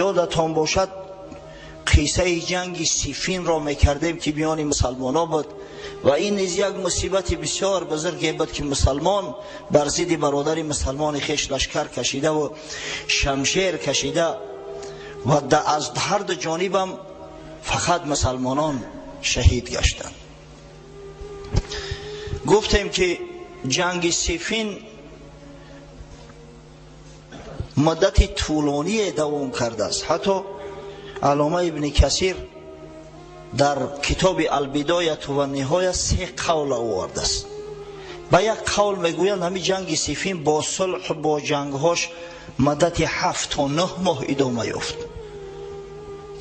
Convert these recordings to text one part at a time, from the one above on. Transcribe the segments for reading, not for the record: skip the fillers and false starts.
Ёдатон бошад, қиссаи ҷанги Сифинро мекардем, ки миёни мусалмонон буд ва ин низ як мусибати бисёр бузурге буд, ки мусалмон бар зидди бародари мусалмони хеш лашкар кашидаву шамшер кашида ва аз ҳар ду ҷонибам фақат мусалмонон шаҳид гаштанд. Гуфтем, ки ҷанги Сифин муддати тӯлоние давом кардааст. Ҳатто Аллома Ибни Касир дар китоби Албидояту ва ниҳоя се қавл овардааст. Ба як қавл мегӯянд, ҳамин ҷанги Сифин бо сулҳ, бо ҷангҳош муддати 7 то 9 моҳ идома ёфт,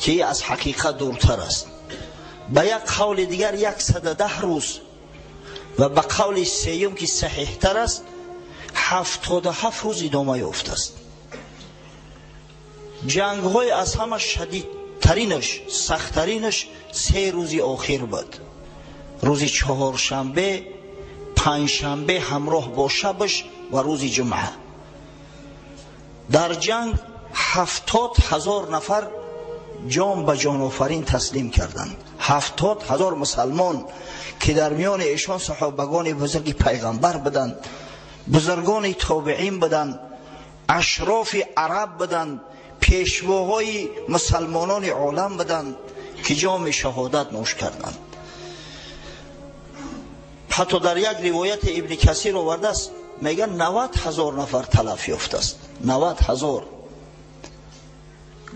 ки аз ҳақиқат дуртар аст. Ба як қавли дигар 110 рӯз ва ба қавли сеюм, ки саҳиҳтар аст, 77 рӯз идома ёфтааст. Ҷангҳои аз ҳама шадидтаринаш, сахттаринаш 3 рӯзи охир буд: рӯзи чаҳоршанбе, панҷшанбе ҳамроҳ бо шабаш ва рӯзи ҷумъа. Дар ҷанг 70 000 нафар ҷон ба ҷонофарин таслим карданд. 70 000 мусалмон, ки дар миёни эшон саҳобагони бузурги пайғамбар буданд, бузургони тобеин буданд, ашрофи араб буданд, пешвоҳои мусалмонони олам буданд, ки ҷоми шаҳодат нӯш карданд. Ҳатто дар як ривояти Ибни Касир овардааст, мегӯяд, 90 000 нафар талаф ёфтааст, 90 000.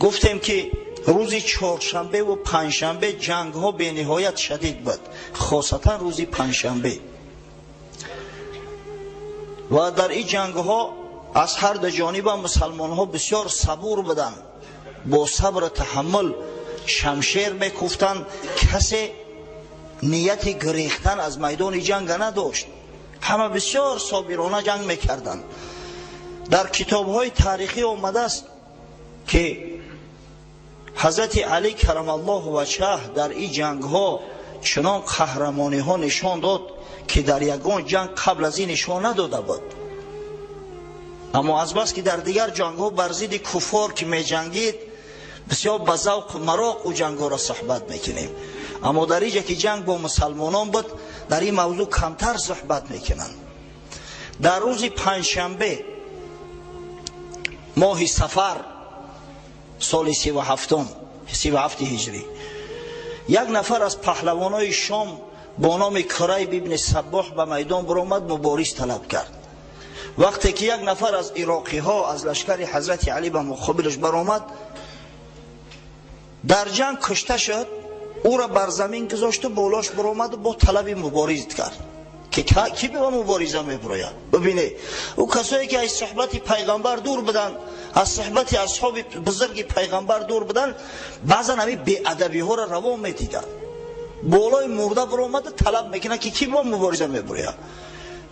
Гуфтем, ки рӯзи чоршанбеву панҷшанбе ҷангҳо бениҳоят шадид буд, хосатан рӯзи панҷшанбе. Ва дар ин ҷангҳо аз ҳар ду ҷониба мусалмонҳо бисёр сабур буданд, бо сабру таҳаммул шамшер мекуфтанд. Касе нияти гирехтан аз майдони ҷанга надошт, ҳама бисёр собирона ҷанг мекарданд. Дар китобҳои таърихӣ омадааст, ки ҳазрати Алӣ карамаллоҳу ваҷҳаҳ дар ин ҷангҳо чунон қаҳрамониҳо нишон дод, ки дар ягон ҷанг қабл аз ин нишон надода буд. Аммо азбаски дар дигар ҷангҳо бар зидди куффор ки меҷангид, бисёр ба завқу мароқ ӯ ҷангҳоро суҳбат мекунем, аммо дар иҷа ки ҷанг бо мусалмонон буд, дар ин мавзӯъ камтар суҳбат мекунанд. Дар рӯзи панҷшанбе, моҳи сафар, соли 37-ум, 37-и ҳиҷрӣ, як нафар аз паҳлавонои Шом бо номи Курайб ибни Саббоҳ ба майдон баромад, мубориз талаб кард. Вақте ки як нафар аз ироқиҳо, аз лашкари ҳазрати Алӣ ба муқобилаш баромад, дар ҷанг кушта шуд. Ӯра бар замин гузошту болош баромаду бо талаби мубориз кард, ки ки ба мубориза мебурояд. Бибине, ӯ касое ки аз суҳбати пайғамбар дур буданд, аз суҳбати асҳоби бузурги пайғамбар дур буданд, баъзан ҳамин беадабиҳоро раво медиданд. Болои мурда баромада талаб мекунад, ки ки бо мубориза мебурояд.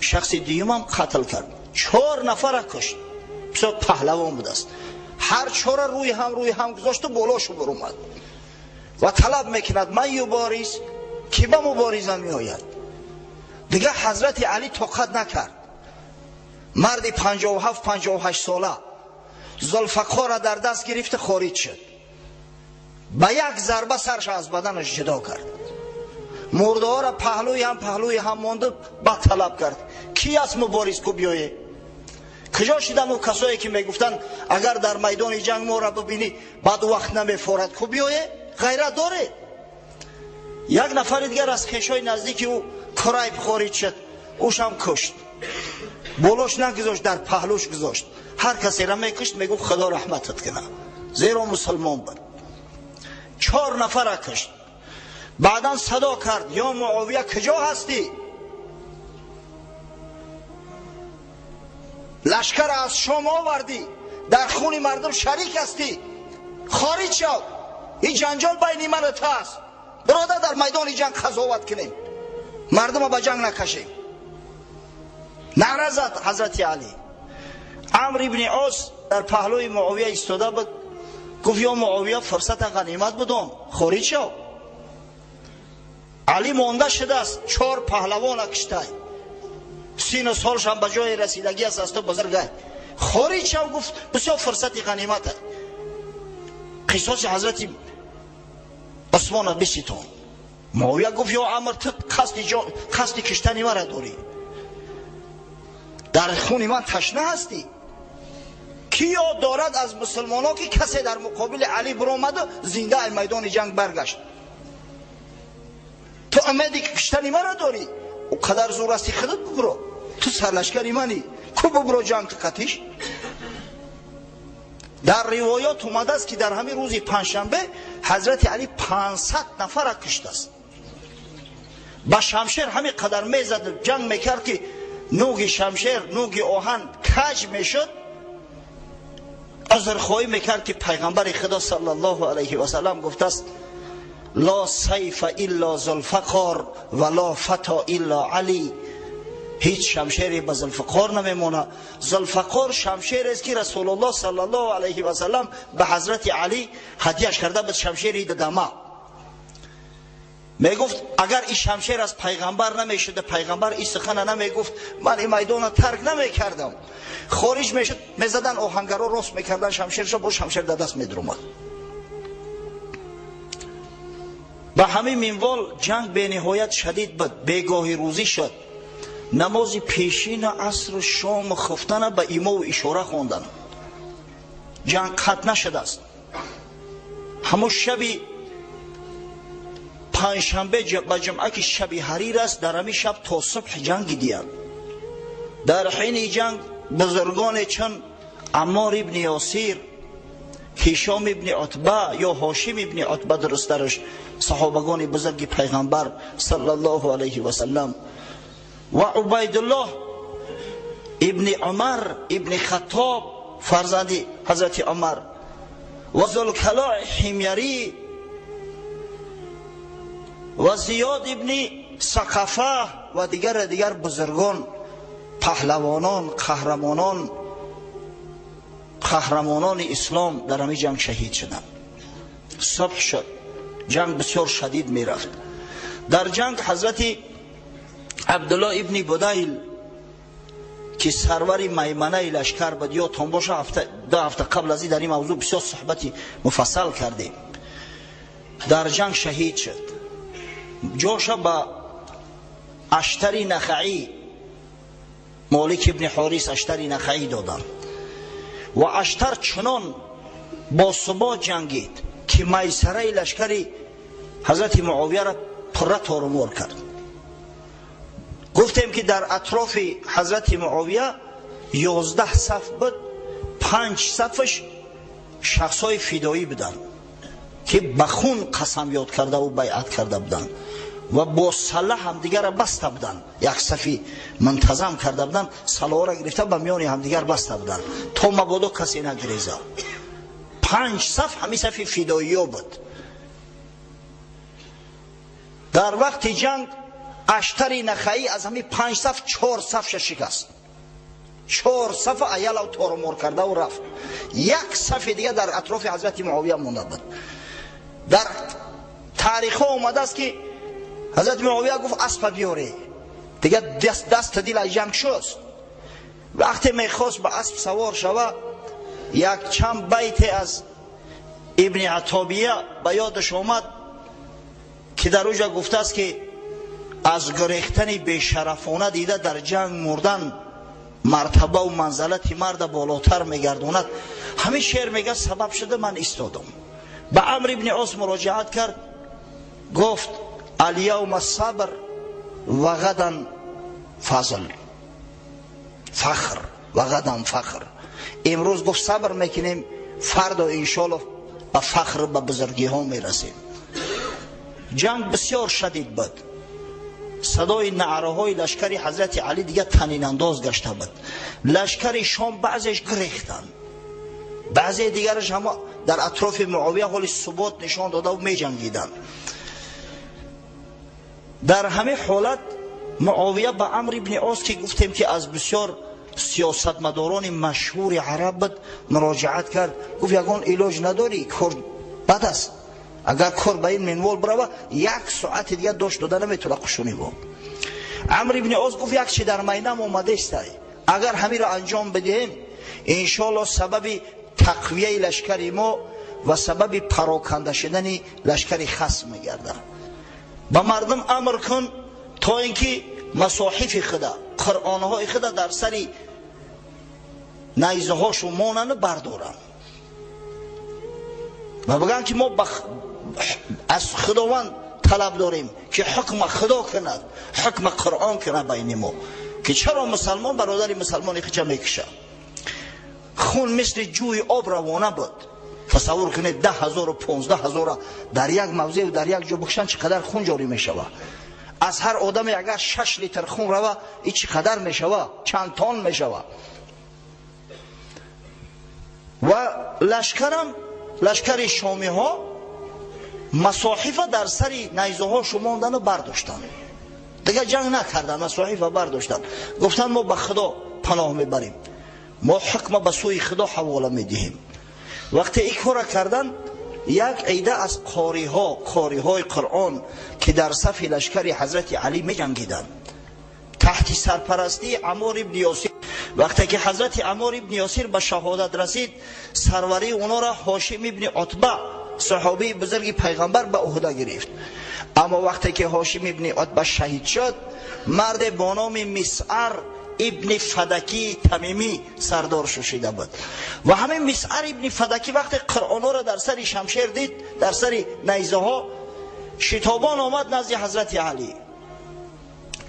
Шахси дуюмам қатл кард, чор нафара кушт. Бисёр паҳлавон будааст. Ҳар чора рӯи ҳам гузошту болошу баромад ва талаб мекунад: ман юбориз, ки ба мубориза меояд? Дигар ҳазрати Алӣ тоқат накард. Марди 57, 58 сола зулфақора дар даст гирифта хориҷ шуд, ба як зарба сарша аз баданаш ҷудо кард. Мурдаҳоро паҳлӯи ҳам монду, ба талаб кард: ки аст мубориз, ку биёе? Куҷо шидам ӯ касое, ки мегуфтанд, агар дар майдони ҷанг моро бибинӣ, баъд вақт намефорад, ку биёе, ғайрат доред? Як нафари дигар аз хешои наздики ӯ, Курайб, хориҷ шуд, ӯшам кушт. Болош нагузошт, дар паҳлӯш гузошт. Ҳар касера мекушт, мегуфт: худо раҳматат кунад, зеро мусулмон буд. Чор нафара кушт. Баъдан садо кард: ё Муовия, куҷо ҳастӣ? Лашкар аз Шом овардӣ, дар хуни мардум шарик ҳастӣ, хориҷ шав. Ин ҷанҷол байни ману ту аст, биродар, дар майдони ҷанг қазоват кунем, мардума ба ҷанг накашем. Нағра зад ҳазрати Алӣ. Амр ибни Ос дар паҳлӯи Муовия истода буд, гуфт: ё Муовия, фурсата ғанимат будон, хориҷ шав. Алӣ монда шудааст, чор паҳлавона киштай. Сину солшам ба ҷои расидагӣ аст, аз ту бузургай. Хориҷ шав, гуфт, бисёр фурсати ғанимат аст. Қисоси ҳазрати Усмона биситон. Муовия гуфт: ё Амр, ту қасди киштани мара дорӣ, дар хуни ман ташна ҳастӣ. Ки ёд дорад аз мусулмонон ки касе дар муқобили Алӣ биромаду зинда аз майдони ҷанг баргашт? Ту умеди киштани мара дорӣ? О қадар зур ҳасти, худат бубро, ту сарлашкари манӣ, ку бубро ҷанг қатиш. Дар ривоят омадааст ки дар ҳамин рӯзи панҷшанбе ҳазрати Алӣ 500 нафара киштааст. Ба шамшер ҳамин қадар мезад, ҷанг мекард ки нуги шамшер, нуги оҳан каҷ мешуд. Узрхоҳӣ мекард ки пайғамбари Худо саллаллоҳу алайҳи васаллам гуфтааст: ла сайфа илла зулфақор ва ла фато илла Алӣ. Ҳеҷ шамшере ба Зулфиқор намемонад. Зулфиқор шамшерест ки Расулуллоҳ саллаллоҳу алайҳи васаллам ба ҳазрати Алӣ ҳадияш карда буд, шамшери дадама. Мегуфт агар ин шамшер аз пайғамбар намешуд, пайғамбар ин сухана намегуфт, ман ин майдона тарк намекардам. Хориҷ мешуд, мезадан оҳангаро, рост мекардан шамшершо, бо шамшер дар даст медуромад. Ба ҳамин минвол ҷанг бениҳоят шадид буд, бегоҳи рӯзӣ шуд. Намози пешина, асру шому хуфтана ба имову ишора хонданд. Ҷанг қатъ нашудааст. Ҳамон шаби панҷшанбе ба ҷумъа ки шаби ҳарир аст, дар ҳамин шаб то субҳ ҷанг дидиянд. Дар ҳини ҷанг бузургоне чун Аммор ибни Ёсир, Ҳишом ибни Утба ё Ҳошим ибни Утба, дурусттараш саҳобагони бузурги пайғамбар саллаллоҳу алайҳи васаллам, ва Убайдуллоҳ ибни Умар ибни Хаттоб, фарзанди ҳазрати Умар, ва Зулкалои Ҳимярӣ ва Зиёд ибни Сақафа ва дигар бузургон, паҳлавонон, қаҳрамонони ислом дар ҳамин ҷанг шаҳид шуданд. Субҳ шуд, ҷанг бисёр шадид мерафт. Дар ҷанг ҳазрати Абдуллоҳ ибни Будайл ки сарвари майманаи лашкар буд, ёдтон боша, ду ҳафта қабл аз ин дар ин мавзӯъ бисёр суҳбати муфассал кардем, дар ҷанг шаҳид шуд. Ҷоша ба Аштари Нахаӣ, Молик ибни Ҳорис Аштари Нахаӣ доданд. Ва Аштар чунон бо субот ҷангид ки майсараи лашкари ҳазрати Муовияро пурра торумор кард. Гуфтем ки дар атрофи ҳазрати Муовия 11 саф буд, 5 сафаш шахсҳои фидоӣ буданд ки ба хун қасам ёд кардаву байъат карда буданд ва бо салла ҳамдигарро баста буданд, як сафи мунтазам карда буданд, саллаҳоро гирифта ба миёни ҳамдигар баста буданд то мабодо касе нагиреза. 5 саф ҳамин сафи фидоиё буд. Дар вақти ҷанг Аштари Нахаӣ аз ҳамин 5 саф 4 сафша шикаст. 4 сафа аялав торумор кардаву рафт. Як сафи дига дар атрофи ҳазрати Муовия монда буд. Дар таърихҳо омадааст ки ҳазрати Муовия гуфт: аспа биёре. Дига даст дил аз ҷанг шуст. Вақте мехост ба асп савор шава, як чанд байте аз ибни Атобия ба ёдаш омад ки дар уҷа гуфтааст ки аз гурехтани бешарафона дида дар ҷанг мурдан мартабаву манзалати марда болотар мегардонад. Ҳамин шеър мега сабаб шуда ман истодам. Ба Амр ибни Ос муроҷиат кард, гуфт: аlyавма сабр ва ғадан фазл фахр ва ғадан фахр. Имрӯз, гуфт, сабр мекунем, фардо иншоаллоҳ ба фахр, ба бузургиҳо мерасем. Ҷанг бисёр шадид буд. Садои наъраҳои лашкари ҳазрати Алӣ дига танинандоз гашта буд. Лашкари Шом баъзеш гирехтанд, баъзе дигараш ҳама дар атрофи Муовия ҳоли субот нишон додаву меҷангиданд. Дар ҳамин ҳолат Муовия ба Амр ибни Ос, ки гуфтем ки аз бисёр сиёсатмадорони машҳури араб буд, муроҷиат кард. Гуфт: ягон илоҷ надорӣ? Кор бад аст. Агар кор ба ин минвол бирава, як соати дига дошт дода наметавона қушуни бо. Амр ибни Ос гуфт як чи дар майнам омадестай, агар ҳамиро анҷом бидиҳем иншоаллоҳ сабаби тақвияи лашкари мо ва сабаби пароканда шудани лашкари хасм мегардад. Ба мардум амр кун то ин ки масоҳифи худа, қуръонҳои худа дар сари найзаҳошу монанду бардоранд ва бигӯянд ки мо аз Худованд талаб дорем ки ҳукма Худо кунад, ҳукма Қуръон кунад байни мо, ки чаро мусалмон бародари мусалмони хича мекушад. Хун мисли ҷӯи об равона буд. Тасаввур кунед 10 000 15 000 дар як мавзеъ дар як ҷо бикушанд, чӣ қадар хун ҷорӣ мешавад. Аз ҳар одаме агар 6 литр хун рава, и чӣ қадар мешавад, чанд тон мешавад. Ва лашкарам, лашкари шомиҳо масоҳифа дар сари найзаҳошу мондану бардоштанд, дигар ҷанг накарданд, масоҳифа бардоштанд. Гуфтанд мо ба Худо паноҳ мебарем, мо ҳукма ба сӯи Худо ҳавола медиҳем. Вақте ин кора кардан, як ида аз қориҳо, қориҳои Қуръон, ки дар сафи лашкари ҳазрати Алӣ меҷангиданд таҳти сарпарастии Аммор ибни Ёсир, вақте ки ҳазрати Аммор ибни Ёсир ба шаҳодат расид, сарварии онора Ҳошим ибни Утба, саҳобии бузурги пайғамбар, ба уҳда гирифт. Аммо вақте ки Ҳошим ибни Утба шаҳид шуд, марде бо номи Мисъар ибни Фадакии Тамимӣ сардор шушида буд. Ва ҳамин Мисъар ибни Фадакӣ вақте қуръонҳоро дар сари шамшер дид, дар сари найзаҳо, шитобон омад назди ҳазрати Алӣ,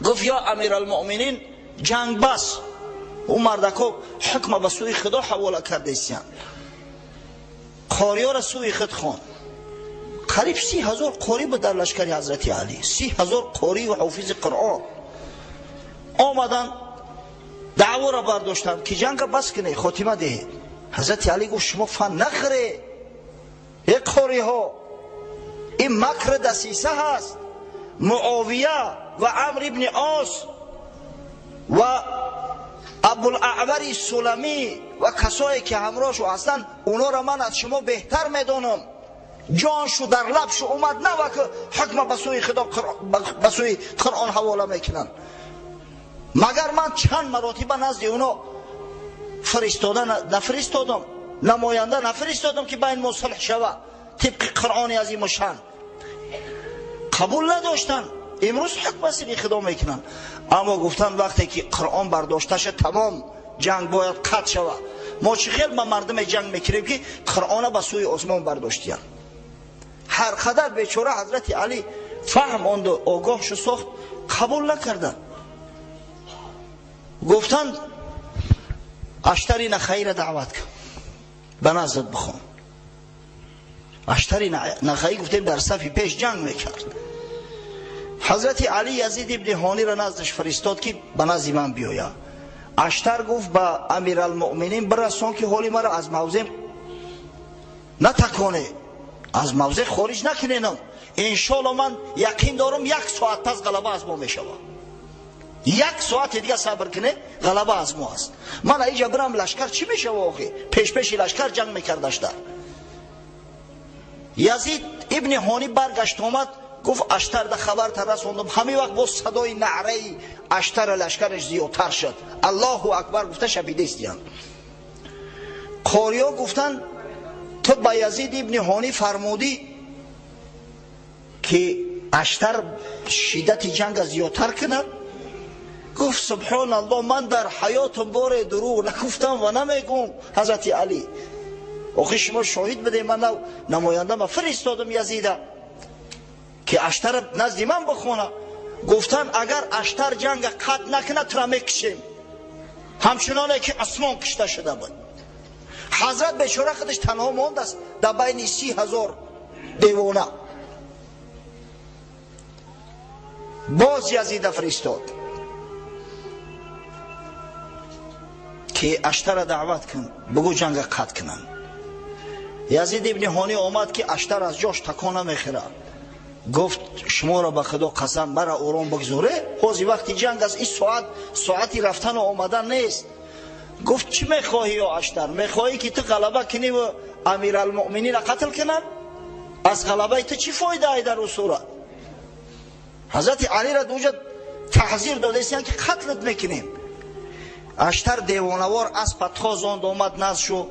гуфт: ё амиралмуъминин, ҷанг бас, ӯ мардако ҳукма ба сӯи Худо ҳавола кардесиянд. Қориёро сӯи худ хонд. Қариб 30 000 қорӣ буд дар лашкари ҳазрати Алӣ, 30 000 қорию ҳофизи Қуръон. Омаданд, даъворо бардоштанд ки ҷанга бас кунед, хотима диҳед. Ҳазрати Алӣ гуфт: шумо фан нахӯре, э қориҳо, ин макр дасиса ҳаст. Муовия ва Амр ибни Ос ва Абулаъвари Суламӣ ва касое ки ҳамроҳшу ҳастанд, онҳоро ман аз шумо беҳтар медонам. Ҷоншу дар лабшу омад нава ки ҳукма ба сӯи Худо, ба сӯи Қуръон ҳавола мекунанд. Магар ман чанд маротиба назди оно фиристода нафиристодам, намоянда нафиристодам, ки байн мо сулҳ шава тибқи Қуръони азимушшан? Қабул надоштанд. Имрӯз ҳукм ба сӯи Худо мекунанд. Аммо гуфтанд, вақте ки Қуръон бардошта шуд, тамом, ҷанг бояд қатъ шавад. Мо чӣ хел ба мардуме ҷанг мекунем, ки Қуръона ба сӯи осмон бардоштиянд? Ҳар қадар бечора ҳазрати Алӣ фаҳм онду огоҳ шу сохт, қабул накарданд. Гуфтанд: Аштари Нахаиро даъват кун, ба наздат бихон. Аштари Нахаӣ, гуфтем, дар сафи пеш ҷанг мекард. Ҳазрати Алӣ Язид ибни Ҳониро наздаш фиристод, ки ба назди ман биёяд. Аштар гуфт: ба амиралмуъминин бирасон, ки ҳоли маро аз мавзеъ натаконе, аз мавзеъ хориҷ накуненам. Иншоалло ман яқин дорам, як соат пас ғалаба аз мо мешавад. Як соати дига сабр куне, ғалаба аз мо аст. Ман аиҷа бирам, лашкар чӣ мешава? Охи пешпеши лашкар ҷанг мекард Аштар. Язид ибни Ҳонӣ баргашт, омад, гуфт: Аштарда хабарта расондам. Ҳамин вақт боз садои наъраи Аштара лашкараш зиёдтар шуд, Аллоҳу акбар гуфта шапидестиянд. Қориё гуфтанд: ту ба Язид ибни Ҳонӣ фармудӣ, ки Аштар шиддати ҷанга зиёдтар кунад? Гуфт: субҳоналлоҳ, ман дар ҳаётам боре дурӯғ нагуфтам ва намегӯм. Ҳазрати Алӣ, охи шумо шоҳид бидем, ман намояндама фиристодам Язида, ки Аштар назди ман бихона. Гуфтанд: агар Аштар ҷанга қатъ накунад, тура мекушем, ҳамчуноне ки Усмон кушта шуда буд. Ҳазрат бечора худаш танҳо мондааст дар байни 30 000 девона. Боз Язида фиристод, ки Аштара даъват кун, бугӯ ҷанга қатъ кунанд. Язид ибни Ҳонӣ омад, ки Аштар аз ҷош такон намехӯрад. Гуфт: шуморо ба Худо қасам, мара ором бигзоре, ҳозир вақти ҷанг аст, ин соат соати рафтану омадан нест. Гуфт: чӣ мехоҳӣ, ё Аштар? Мехоҳӣ, ки ту ғалаба кунӣ ва амиралмуъмининро қатл кунанд? Аз ғалабаи ту чӣ фоида ай дар ӯ сурат? Ҳазрати Алиро дуҷа Таҳзир додаистиян, ки қатлат мекунем. Аштар девонавор аспа тозонд, омад назд шу,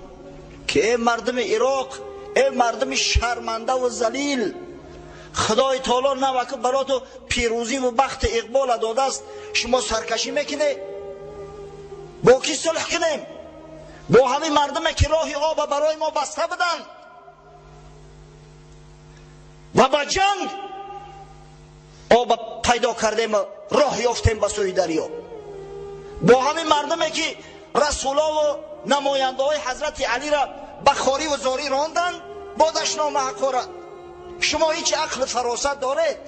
ки э мардуми Ироқ, э мардуми шармандаву залил, Худои таоло наваку бароту пирӯзиву бахти иқбола додааст, шумо саркашӣ мекунед? Бо кӣ сулҳ кунем? Бо ҳамин мардуме, ки роҳи оба барои мо баста буданд ва ба ҷанг оба пайдо кардему роҳ ёфтем ба сӯи дарё, бо ҳамин мардуме, ки расулову намояндаҳои ҳазрати Алира ба хориву зорӣ ронданд бо дашнома ҳақорат. Шумо ҳеҷ ақлу фаросат доред?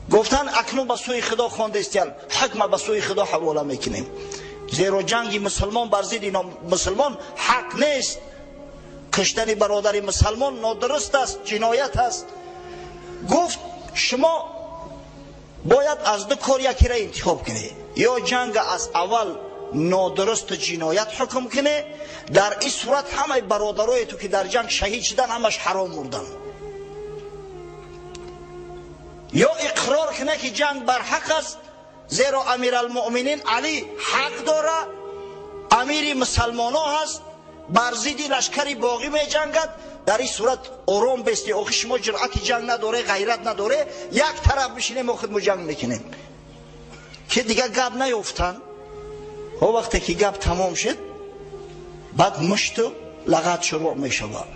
Гуфтанд, акнун ба сӯи Худо хондестиян, ҳукма ба сӯи Худо ҳавола мекунем, зеро ҷанги мусулмон бар зидди мусулмон ҳақ нест. Куштани бародари мусалмон нодуруст аст, ҷиноят аст. Гуфт, шумо бояд аз ду кор якеро интихоб кунед: ё ҷанга аз аввал нодурусту ҷиноят ҳукм кунед, дар ин сурат ҳамаи бародарое ту, ки дар ҷанг шаҳид шудан, ҳамаш ҳаром мурданд, ё иқрор кунед, ки ҷанг барҳақ аст, зеро Амиралмуъминин Алӣ ҳақ дора, амири мусалмоно ҳаст, бар зидди лашкари боғӣ меҷангад. Дар ин сурат ором бести. Охи шумо ҷуръати ҷанг надоре, ғайрат надоре, як тараф бишинем, мо худмо ҷанг мекунем. Ки дигар гап наёфтанд. Ҳо, вақте ки гап тамом шуд, баъд мушту лағат шурӯъ мешавад.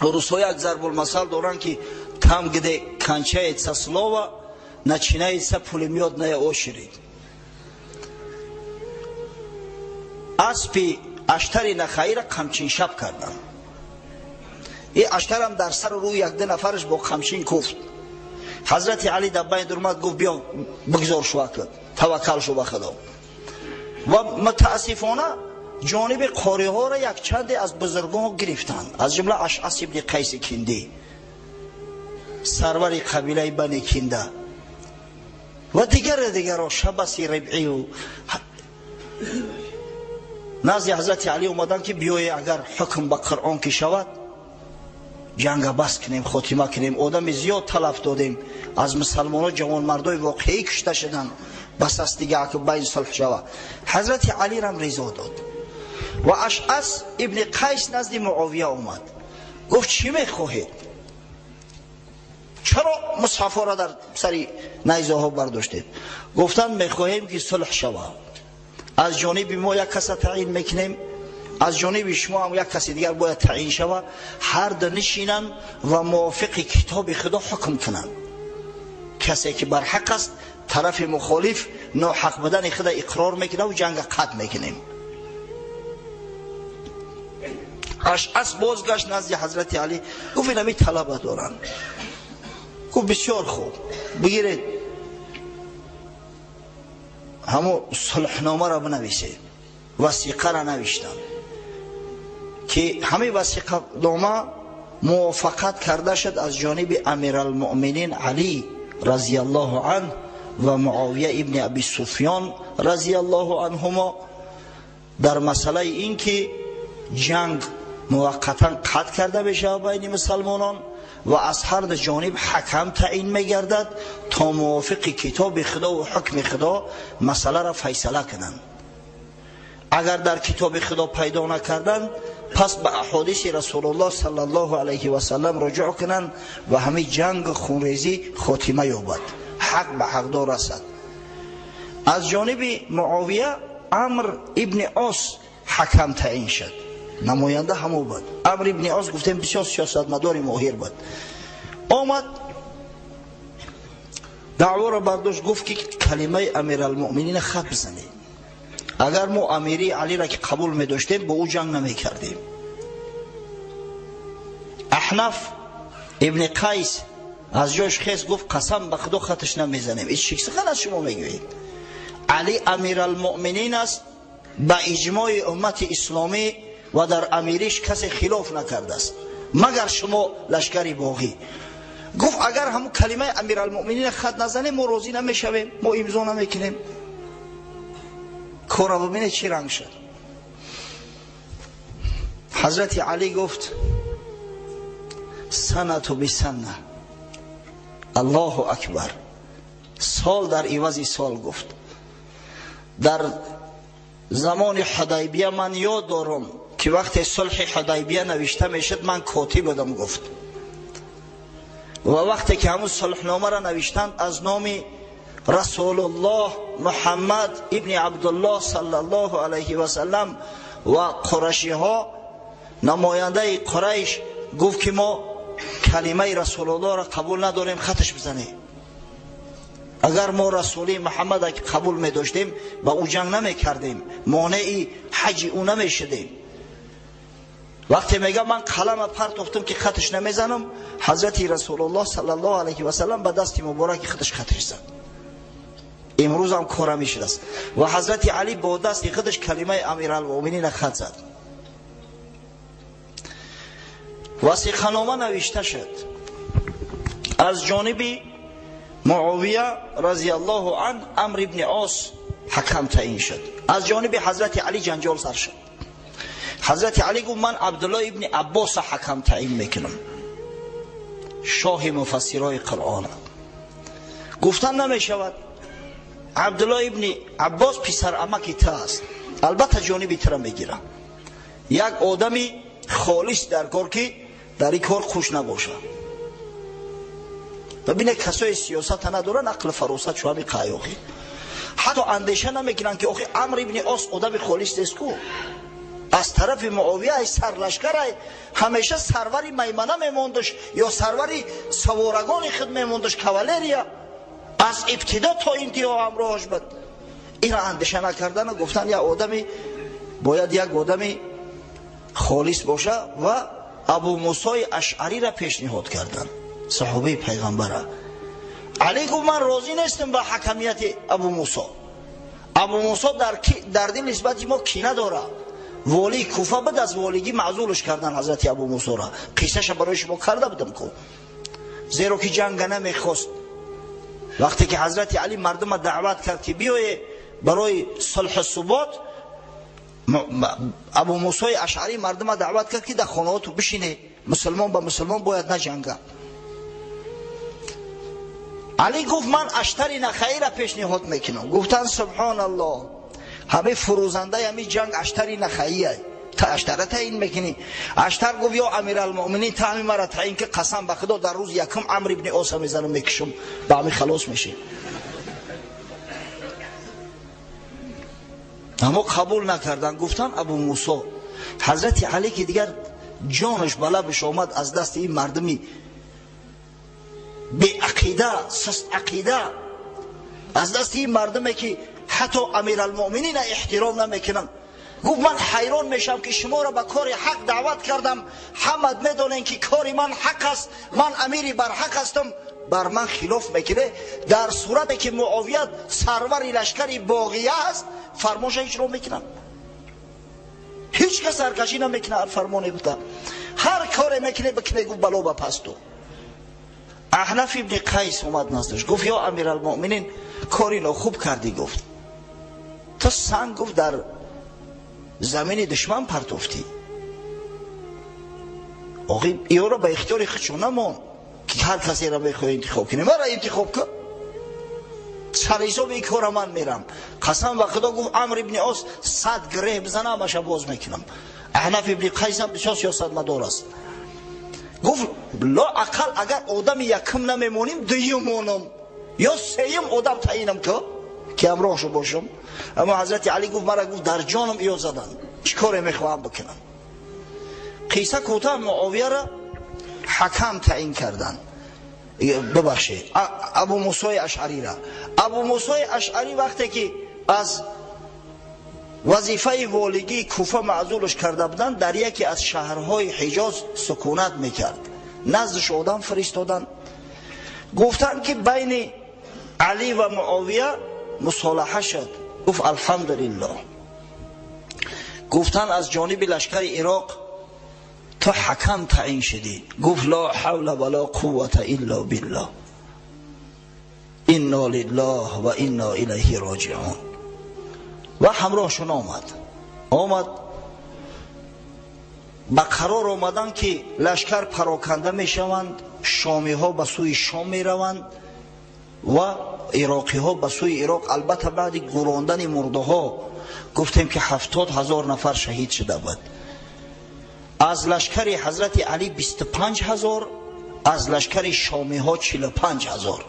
Русҳо як зарбулмасал доранд, ки там, где кончается слово, начинается пулемётная очередь. Аспи Аштари Нахаира қамчиншаб карданд. И Аштарам дар сару рӯи якду нафараш бо қамчин куфт. Ҳазрати Али дар байн дурмад, гуфт: биё, бигзор шуакат, таваккал шу ба Худо. Ва мутаассифона ҷониби қориҳоро якчанде аз бузургон гирифтанд, аз ҷумла Ашъас ибни Қайси Киндӣ, сарвари қабилаи Бани Кинда, ва дигаре дигаро, Шабаси Рибъию. Назди ҳазрати Алӣ омаданд, ки биёе, агар ҳукм ба Қуръон ки шавад, ҷанга бас кунем, хотима кунем. Одами зиёд талаф додем, аз мусалмонҳо ҷавонмардои воқеӣ кушта шуданд, бас аст дига, ки байн сулҳ шава. Ҳазрати Алирам ризо дод. Ва Ашъас ибни Қайс назди Муовия омад, гуфт: чӣ мехоҳед? Чаро мусҳафҳоро дар сари найзаҳо бардоштед? Гуфтанд, мехоҳем, ки сулҳ шава. Аз ҷониби мо як каса таъин мекунем, аз ҷониби шумо ҳам як каси дигар бояд таъин шава, ҳар ду нишинанд ва мувофиқи китоби Худо ҳукм кунанд. Касе ки барҳақ аст, тарафи мухолиф ноҳақ будани худа иқрор мекунад, ҷанга қатъ мекунем. Ашъас бозгашт назди ҳазрати Алӣ, гуфт: инами талаба доранд. Гуфт: бисёр хуб, бигиред, ҳамо сулҳномаро бинависед. Васиқаро навиштанд, ки ҳамин васиқанома мувофақат карда шуд аз ҷониби Амиралмуъминин Алӣ разияллоҳу анҳ ва Муовия ибни Аби Суфён разияллоҳу анҳумо дар масъалаи ин ки ҷанг муваққатан қатъ карда мешавад байни мусалмонон ва аз ҳар ду ҷониб ҳакам таъин мегардад, то мувофиқи китоби Худо ва ҳукми Худо масъаларо файсала кунанд. Агар дар китоби Худо пайдо накарданд, пас ба аҳодиси Расулуллоҳ саллаллоҳу алайҳи васаллам руҷӯъ кунанд ва ҳамин ҷангу хунрезӣ хотима ёбад, ҳақ ба ҳақдор расад. Аз ҷониби Муовия Амр ибни Ос ҳакам таъин шуд, намоянда ҳамо буд. Амр ибни Ос, гуфтем, бисёр сиёсатмадори моҳир буд. Омад, даъворо бардошт, гуфт, ки калимаи Амиралмуъминина хат бизанед. Агар мо амирии Алиро ки қабул медоштем, бо ӯ ҷанг намекардем. Аҳнаф ибни Қайс аз ҷояш хес, гуфт: қасам ба Худо, хаташ намезанем. Ҳеҷ чӣ сухан аз шумо мегӯед? Али Амиралмуъминин аст ба иҷмои уммати исломӣ ва дар амириш касе хилоф накардааст, магар шумо лашкари боғӣ. Гуфт, агар ҳамун калимаи Амиралмуъминина хат назанем, мо розӣ намешавем, мо имзо намекунем. Кора бубинед, чӣ ранг шуд. Ҳазрати Алӣ гуфт: санату бисанна, Аллоҳу акбар. Сол дар ивази сол гуфт. Дар замони Ҳудайбия ман ёд дорам ки вақте сулҳи Ҳудайбия навишта мешуд, ман котиб будам, гуфт. Ва вақте ки ҳамун сулҳномаро навиштанд, аз номи Расулуллоҳ Муҳаммад ибни Абдуллоҳ саллаллоҳу алайҳи васаллам ва қурашиҳо, намояндаи Қурайш гуфт ки мо калимаи Расулуллоҳро қабул надорем, хаташ бизанем. Агар мо Расули Муҳаммад қабул медоштем, ба ӯ ҷанг намекардем, монеи ҳаҷи ӯ намешудем. Вақте мегам ман қалама партофтам ки хаташ намезанам, ҳазрати Расулуллоҳ саллаллоҳу алайҳи васаллам ба дасти мубораки худаш хаташ зад. Имрӯз ҳам кора мешудааст. Ва ҳазрати Али бо дасти худаш калимаи Амиралмуъминина хат зад. Васиқанома навишта шуд аз ҷониби Муовия разияллоҳу ан, Амр ибни Ос ҳакам таъин шуд. Аз ҷониби ҳазрати Али ҷанҷол сар шуд. Ҳазрати Али гуфт ман Абдуллоҳ ибни Аббоса ҳакам таъин мекунам, шоҳи муфассирои Қуръон. Гуфтан намешавад, Абдуллоҳ ибни Аббос писарамаки ту аст, албатта ҷониби тура мегирам. Як одами холис дар кор ки дар ин кор хуш набошад. Бибинед, касои сиёсата надоранд, ақли фаросат чу ҳами қайоқи. Ҳатто андеша намекунанд ки охи Амр ибни Ос одами холис нест ку. Аз тарафи Муовия ай сарлашкарай, ҳамеша сарвари маймана мемондаш ё сарвари саворагони худ мемондаш, кавалерия аз ибтидо то интиҳо ҳамроҳаш буд. Инро андеша накардану гуфтан як одами бояд як одами холис боша ва Абу Мусои Ашъариро пешниҳод карданд, саҳобаи пайғамбара. Али гуфт ман розӣ нестам ба ҳакамияти Абу Мусо. Абу Мусо дар дил нисбати мо кина дорад. Волии Куфа буд, аз волигӣ маъзулш кардан ҳазрати Абу Мусоро. Қиссаша барои шумо карда будам ку. Зеро ки ҷанга намехост. Вақте ки ҳазрати Али мардума даъват кард ки биёе барои сулҳу субот, Абу Мусои Ашъарӣ мардума даъват кард ки дар хонаҳоту бишине, мусулмон ба мусулмон бояд наҷанга. Али гуфт ман Аштари Нахаиро пешниҳод мекунам. Гуфтанд субҳоналлоҳ, ҳамаи фурӯзандаи ҳамин ҷанг Аштари Нахаия, та Аштара таъин мекунӣ. Аштар гуфт ё Амиралмуъминин, та ҳамин мара таъин ки, қасам ба Худо дар рӯзи якум Амр ибни Оса мезанам, мекушам, ба ҳамин халос мешем. Аммо қабул накарданд, гуфтанд Абу Мусо. Ҳазрати Али ки дигар ҷонаш ба лабаш омад аз дасти ин мардуми беақида, сустақида, аз дасти ин мардуме ки ҳатто Амиралмуъминина эҳтиром намекунанд. Гуфт ман ҳайрон мешавам ки шуморо ба кори ҳақ даъват кардам, ҳамат медонем ки кори ман ҳақ аст, ман амири барҳақ ҳастам, бар ман хилоф мекунӣ. Дар сурате ки Муовия сарвари лашкари боғия аст, фармонша иҷро мекунам. Ҳеҷ кас саркашӣ намекунад, ҳар фармоне буда, ҳар коре мекунӣ бикунӣ. Гуфт бало ба пасту. Аҳнаф ибни Қайс омад наздаш, гуфт ё Амиралмуъминин, кори нохуб кардӣ. Гуфт ту санг, гуфт, дар замини душман партофтӣ. Охи иёро ба ихтиёри худшон намон ки ҳар касеро мехоҳӣ интихоб кунӣ, мара интихоб кун, сарҳисоби ин кора ман мерам. Қасам ба Худо, гуфт, Амр ибни Ос 100 греҳ бизана, ҳамаша боз мекунам. Аҳнаф ибни Қайсам бисёр сиёсатмадор аст. Гуфт ло ақал агар одами якум намемоним, дуюм монам ё сеюм одам таъинам ку ки ҳамроҳшо бошам. Аммо ҳазрати Али гуфт мара, гуфт, дар ҷонам иё заданд, чӣ коре мехоҳам бикунам. Қисса кӯтоҳ, Муовияро ҳакам таъин карданд, бибахшед, Абу Мусои Ашъариро. Абу Мусои Ашъарӣ вақте ки аз вазифаи волигии Куфа маъзулш карда буданд, дар яке аз шаҳрҳои Ҳиҷоз сукунат мекард. Наздаш одам фиристоданд, гуфтанд ки байни Али ва Муовия мусолаҳа шуд. Гуфт алҳамдулиллоҳ. Гуфтанд аз ҷониби лашкари Ироқ ту ҳакам таъин шудӣ. Гуфт ло ҳавла вало қуввата илло биллоҳ, инно лиллоҳ ва инно илайҳи роҷиун. Ва ҳамроҳшон омад. Омад, ба қарор омаданд ки лашкар пароканда мешаванд, шомиҳо ба сӯи Шом мераванд ва Ироқиҳо ба сӯи Ироқ, албатта баъди гурондани мурдаҳо гуфтем ки 70,000 нафар шаҳид шуда буд. Аз лашкари ҳазрати Алӣ 25,000, аз лашкари шомиҳо 45,000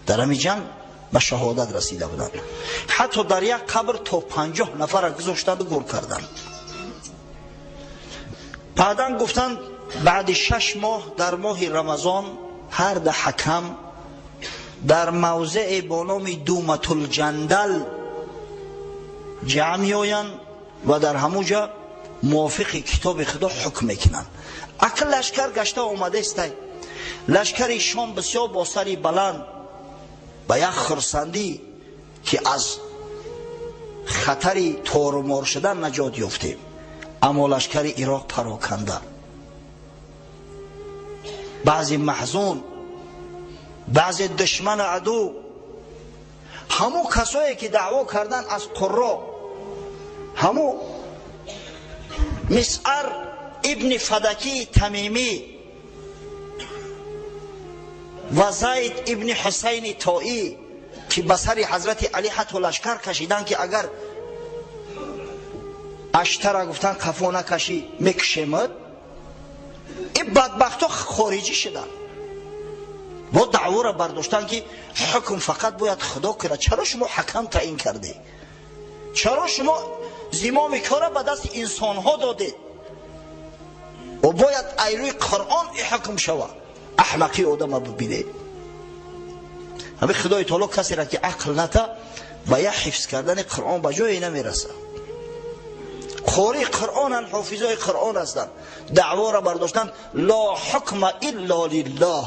дар ҳамин ҷанг ба шаҳодат расида буданд. Ҳатто дар як қабр то 50 нафара гузоштанду гур карданд. Баъдан гуфтанд баъди 6 моҳ дар моҳи Рамазон ҳар да ҳакам дар мавзеъе бо номи Думатулҷандал ҷамъ меоянд ва дар ҳамун ҷо мувофиқи китоби Худо ҳукм мекунанд. Акл лашкар гашта омадестай. Лашкари Шом бисёр бо сари баланд ба як хурсандӣ ки аз хатари торумор шудан наҷот ёфтем. Аммо лашкари Ироқ пароканда, баъзе маҳзун, баъзе душман аду, ҳамун касое ки даъво кардан аз қурро, ҳамун Мисъар ибни Фадакӣ Тамимӣ ва Зайд ибни Ҳусайни Тоӣ ки ба сари ҳазрати Алӣ ҳатто лашкар кашиданд ки агар аштара гуфтан қафо накашӣ мекушемад, ин бадбахтҳо хориҷӣ шуданд. Бо даъвора бардоштанд ки ҳукм фақат бояд Худо кунад. Чаро шумо ҳакам таъин кардед? Чаро шумо зимоми кора ба дасти инсонҳо додед? Ва бояд айрӯи Қуръон ҳукм шавад. Аҳмақи одама бибинед. Ҳамин Худои таоло касеро ки ақл ната ба як ҳифз кардани Қуръон ба ҷое намерасад. Қории Қуръонанд, ҳофизои Қуръон ҳастанд. Даъвора бардоштанд ло ҳукма илло лиллоҳ.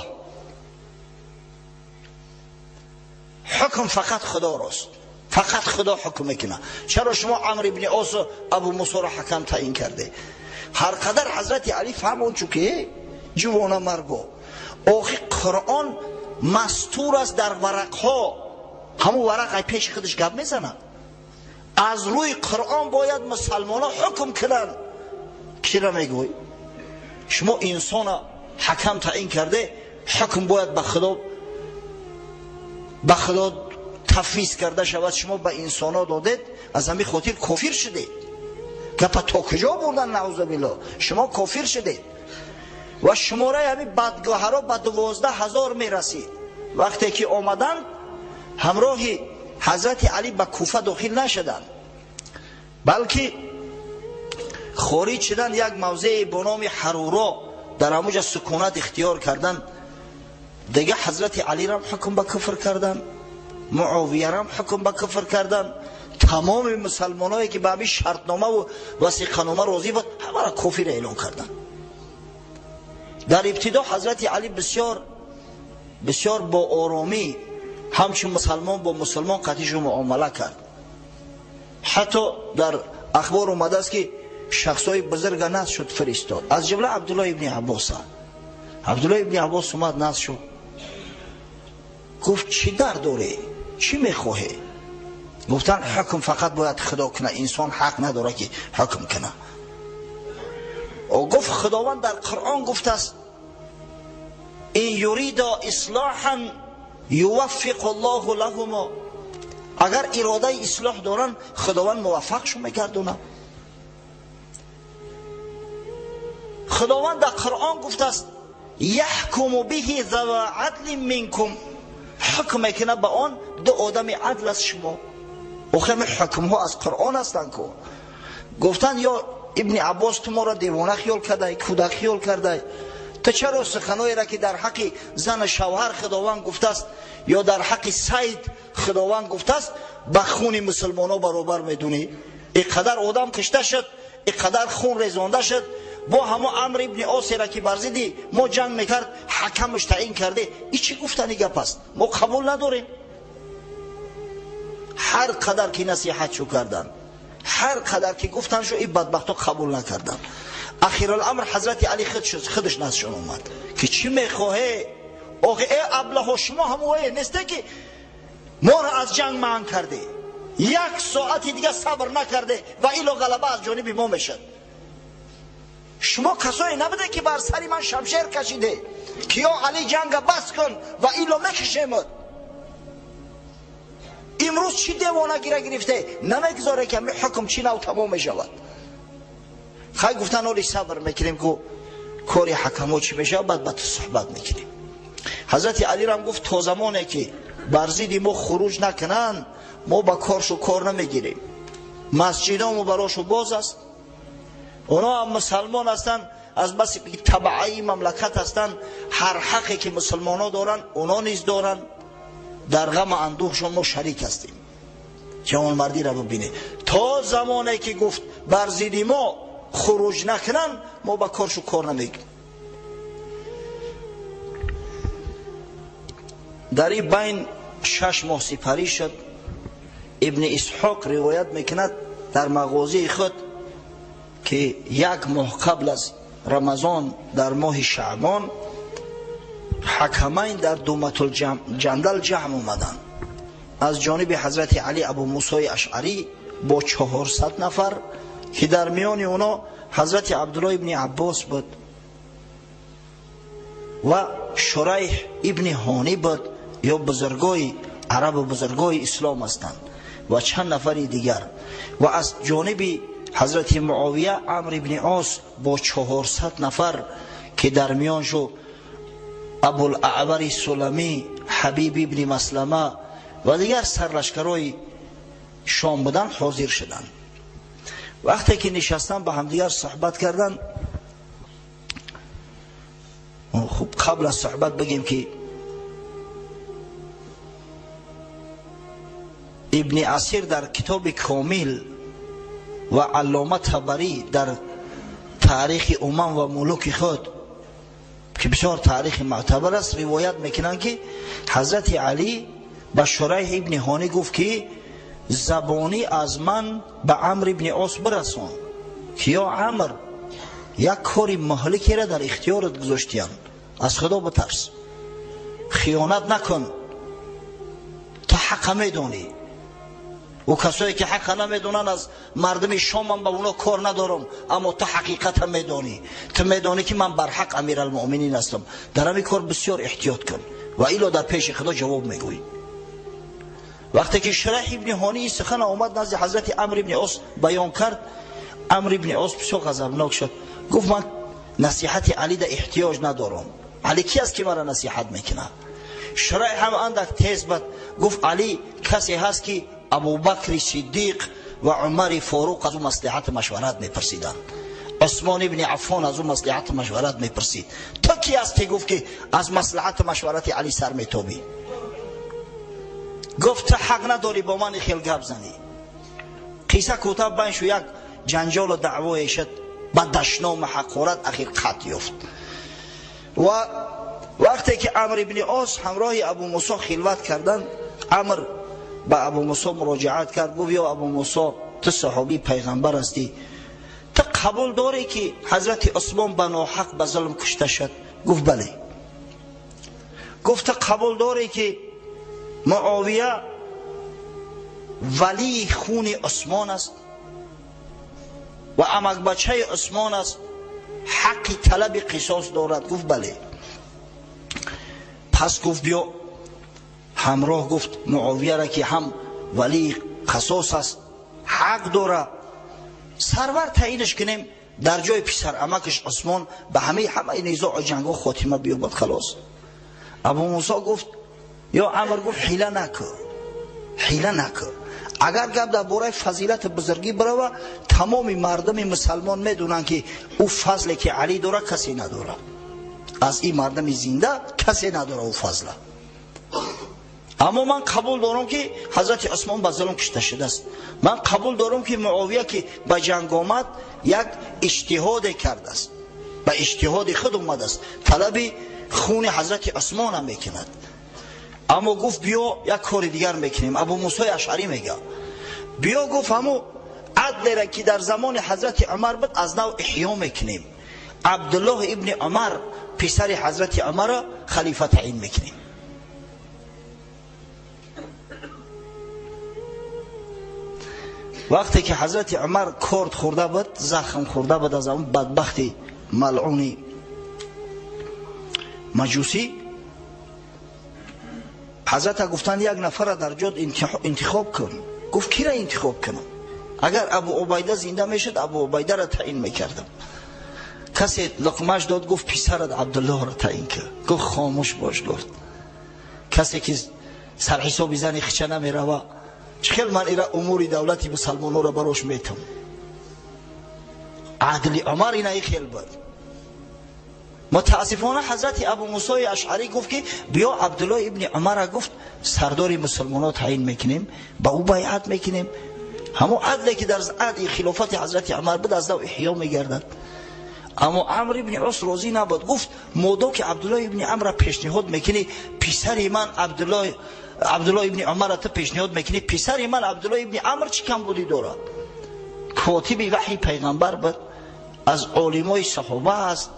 Ҳукм фақат Худорост. Фақат Худо ҳукм мекунад. Чаро шумо Амр ибни Осу Абу Мусоро ҳакам таъин карде? Ҳар қадар ҳазрати Алӣ фаҳмон чунки ҷувона марго. Охи Қуръон мастур аст дар варақҳо. Ҳамун варақ ай пеши худаш гап мезанад. Аз рӯи Қуръон бояд мусалмонҳо ҳукм кунанд. Кира мегӯй? Шумо инсона ҳакам таъин карде, ҳукм бояд ба Худо тафвиз карда шавад. Шумо ба инсонҳо додед, аз ҳамин хотир кофир шудед. Гапа то куҷо бурдан, наъузу биллоҳ. Шумо кофир шудед. Ва шумораи ҳамин бадгоҳаро ба 12,000 мерасид. Вақте ки омаданд, ҳамроҳи ҳазрати Алӣ ба Куфа дохил нашуданд, балки хориҷ шуданд як мавзее бо номи Ҳаруро, дар ҳамуҷа сукунат ихтиёр карданд. Дига ҳазрати Алирам ҳукм ба куфр карданд, Муовиярам ҳукм ба куфр карданд. Тамоми мусалмоное ки ба ҳамин шартномаву васиқанома розӣ буд, ҳамаро кофир эълон карданд. Дар ибтидо ҳазрати Алӣ бисёр бисёр бо оромӣ ҳамчун мусалмон бо мусалмон қатишу муомала кард. Ҳатто дар ахбор омадааст ки шахсҳои бузурга назд шуд фиристод, аз ҷумла Абдуллоҳ ибни Аббоса. Абдуллоҳ ибни Аббос омад назд шуд, гуфт чӣ дар дорӣ, чӣ мехоҳӣ? Гуфтанд ҳукм фақат бояд Худо кунад, инсон ҳақ надорад ки ҳукм кунад. Гуфт Худованд дар Қуръон гуфтааст ин юрида ислоҳан юваффиқу Аллоҳу лаҳумо. Агар иродаи ислоҳ доранд, Худованд муваффақшон мегардонад. Худованд дар Қуръон гуфтааст яҳкуму биҳи зава адлин минкум. Ҳукм мекунад ба он ду одами адл аз шумо. Охир ҳамин ҳукмҳо аз Қуръон ҳастанд ку. Гуфтанд ё ибни Аббос, ту моро девона хиёл кардай, кӯдак хиёл кардай. Ту чаро суханоеро ки дар ҳаққи зану шавҳар Худованд гуфтааст ё дар ҳаққи сайд Худованд гуфтааст ба хуни мусулмонҳо баробар медунӣ? Ин қадар одам кушта шуд, ин қадар хун резонда шуд, бо ҳамо Амр ибни Осера ки бар зидди мо ҷанг мекард ҳакамаш таъин карде. Ин чӣ гуфтани гап аст? Мо қабул надорем. Ҳар қадар ки насиҳатшу карданд, ҳар қадар ки гуфтанд шу, ин бадбахтҳо қабул накарданд. Ахируламр ҳазрати Алӣ худаш наздшон омад ки чӣ мехоҳе? Охи э аблаҳо, шумо ҳамое несте ки моро аз ҷанг манъ карде, як соати дига сабр накарде ва ило ғалаба аз ҷониби мо мешад. Шумо касое набуде ки бар сари ман шамшер кашиде ки ё Алӣ ҷанга бас кун ва ило мекушемад. Имрӯз чӣ девонагира гирифте намегузоре ки ҳамин ҳукм чӣ нав тамом мешавад. Хай гуфтан оли сабр мекунем ку кори ҳакамо чӣ мешавад, баъд ба ту суҳбат мекунем. Ҳазрати Алирам гуфт то замоне ки бар зидди мо хуруҷ накунанд, мо ба коршу кор намегирем. Масҷидому барошу боз аст, оно ҳам мусалмон ҳастанд, аз бас табаъаи мамлакат ҳастанд, ҳар ҳақе ки мусалмонҳо доранд оно низ доранд. Дар ғам андӯҳшон мо шарик ҳастем. Ҷавонмардиро бибинед. То замоне ки гуфт бар зидди мо хуруҷ накунанд, мо ба коршу кор намегирем. Дар ин байн 6 моҳ сипарӣ шуд. Ибни Исҳоқ ривоят мекунад дар мағозии худ ки 1 моҳ қабл аз Рамазон дар моҳи Шаъбон ҳакамайн дар Думатул Ҷандал ҷамъ омаданд. Аз ҷониби ҳазрати Али Абу Мусои Ашъарӣ бо 400 нафар ки дар миёни оно ҳазрати Абдуллоҳ ибни Аббос буд ва Шурайҳ ибни Ҳонӣ буд, ё бузургои арабу бузургои ислом ҳастанд, ва чанд нафари дигар. Ва аз ҷониби ҳазрати Муовия Амр ибни Ос бо 400 нафар ки дар миёншу Абулаъвари Суламӣ, Ҳабиб ибни Маслама ва дигар сарлашкарои Шом буданд, ҳозир шуданд. Вақте ки нишастанд ба ҳамдигар суҳбат карданд, хуб қабл аз суҳбат бигем ки Ибни Асир дар китоби Комил ва Аллома Табарӣ дар таърихи умам ва мулуки худ ки бисёр таърихи мӯътабар аст, ривоят мекунанд ки ҳазрати Алӣ ба Шурайҳ ибни Ҳонӣ гуфт ки забонӣ аз ман ба Амр ибни Ос бирасон ки ё Амр, як кори муҳликеро дар ихтиёрат гузоштиянд, аз Худо битарс, хиёнат накун, ту ҳаққа медонӣ. Ӯ касое ки ҳаққа намедонанд аз мардуми Шомам ба оно кор надорам, аммо ту ҳақиқата медонӣ, ту медонӣ ки ман барҳақ амиралмуъминин ҳастам. Дар ҳамин кор бисёр эҳтиёт кун ва ило дар пеши Худо ҷавоб мегӯӣ. Вақте ки Шурайҳ ибни Ҳонӣ ин сухан омад назди ҳазрати Амр ибни Ос баён кард, Амр ибни Ос бисёр ғазабнок шуд. Гуфт ман насиҳати Алида эҳтиёҷ надорам. Али ки аст ки маро насиҳат мекунад? Шурайҳ ҳам андак тез бад гуфт Али касе ҳаст ки Абубакри Сиддиқ ва Умари Форуқ аз ӯ маслиҳату машварат мепурсиданд, Усмон ибни Аффон аз ӯ маслиҳату машварат мепурсид. Ту ки ҳастӣ? Гуфт ки аз маслиҳату машварати Али сар метобӣ. Гуфт ту ҳақ надорӣ бо ман хел гап занӣ. Қисса кӯтоҳ байн шу як ҷанҷолу даъвое шуд, ба дашному ҳақорат ахир қатъ ёфт. Ва вақте ки Амр ибни Ос ҳамроҳи Абу Мусо хилват карданд, Амр ба Абу Мусо муроҷиат кард, гуфт ё Абу Мусо, ту саҳобии пайғамбар ҳастӣ, ту қабул дорӣ ки ҳазрати Усмон ба ноҳақ ба зулм кушта шуд? Гуфт бале. Гуфт ту қабул дорӣ ки Муовия валии хуни Усмон аст ва амакбачаи Усмон аст, ҳаққи талаби қисос дорад? Гуфт бале. Пас гуфт биё ҳамроҳ гуфт Муовияра ки ҳам валии қасос аст, ҳақ дора, сарвар таъинаш кунем дар ҷои писарамакаш Усмон, ба ҳамаи низоъу ҷангҳо хотима биёбад, халос. Абу Мусо гуфт ё Амр, гуфт ҳила накун, ҳила накун. Агар гап дар бораи фазилати бузургӣ бирава, тамоми мардуми мусалмон медонанд ки ӯ фазле ки Алӣ дора касе надорад, аз ин мардуми зинда касе надора ӯ фазла. Аммо ман қабул дорам ки ҳазрати Усмон ба зулм кушта шудааст. Ман қабул дорам ки Муовия ки ба ҷанг омад як иҷтиҳоде кардааст, ба иҷтиҳоди худ омадааст, талаби хуни ҳазрати Усмонам мекунад. Аммо гуфт биё як кори дигар мекунем. Абу Мусои Ашъарӣ мега биё, гуфт ҳаму адлеро ки дар замони ҳазрати Умар буд аз нав иҳё мекунем. Абдуллоҳ ибни Умар писари ҳазрати Умарро халифа таъин мекунем. Вақте ки ҳазрати Умар корд хӯрда буд, захм хӯрда буд аз он бадбахти малъуни маҷусӣ, Ҳазрата гуфтанд, як нафара дар ҷод интихоб кун. Гуфт, кира интихоб кунам? Агар Абу Убайда зинда мешуд, Абу Убайдаро таъин мекардам. Касе луқмаш дод, гуфт, писарат Абдуллоҳро таъин кун. Гуфт, хомӯш бош. Гуфт, касе ки сарҳисоби зани хича намерава, чӣ хел ман ира умури давлати мусалмононро барош метам? Адли Умар ина хел буд. Мутаассифона, ҳазрати Абу Мусои Ашъарӣ гуфт, ки биё, Абдуллоҳ ибни Умара, гуфт, сардори мусулмонҳо таъин мекунем, ба ӯ байъат мекунем. Ҳамон адле ки дар аҳди хилофати ҳазрати Умар буд, аз нав эҳё мегардад. Аммо Амр ибни Ос розӣ набуд. Гуфт, модом ки Абдуллоҳ ибни Амрра пешниҳод мекунӣ, писари ман Абдуллоҳ ибни Умарра ту пешниҳод мекунӣ, писари ман Абдуллоҳ ибни Амр чӣ камбудӣ дорад? Котиби ваҳи пайғамбар буд, аз олимои саҳоба аст,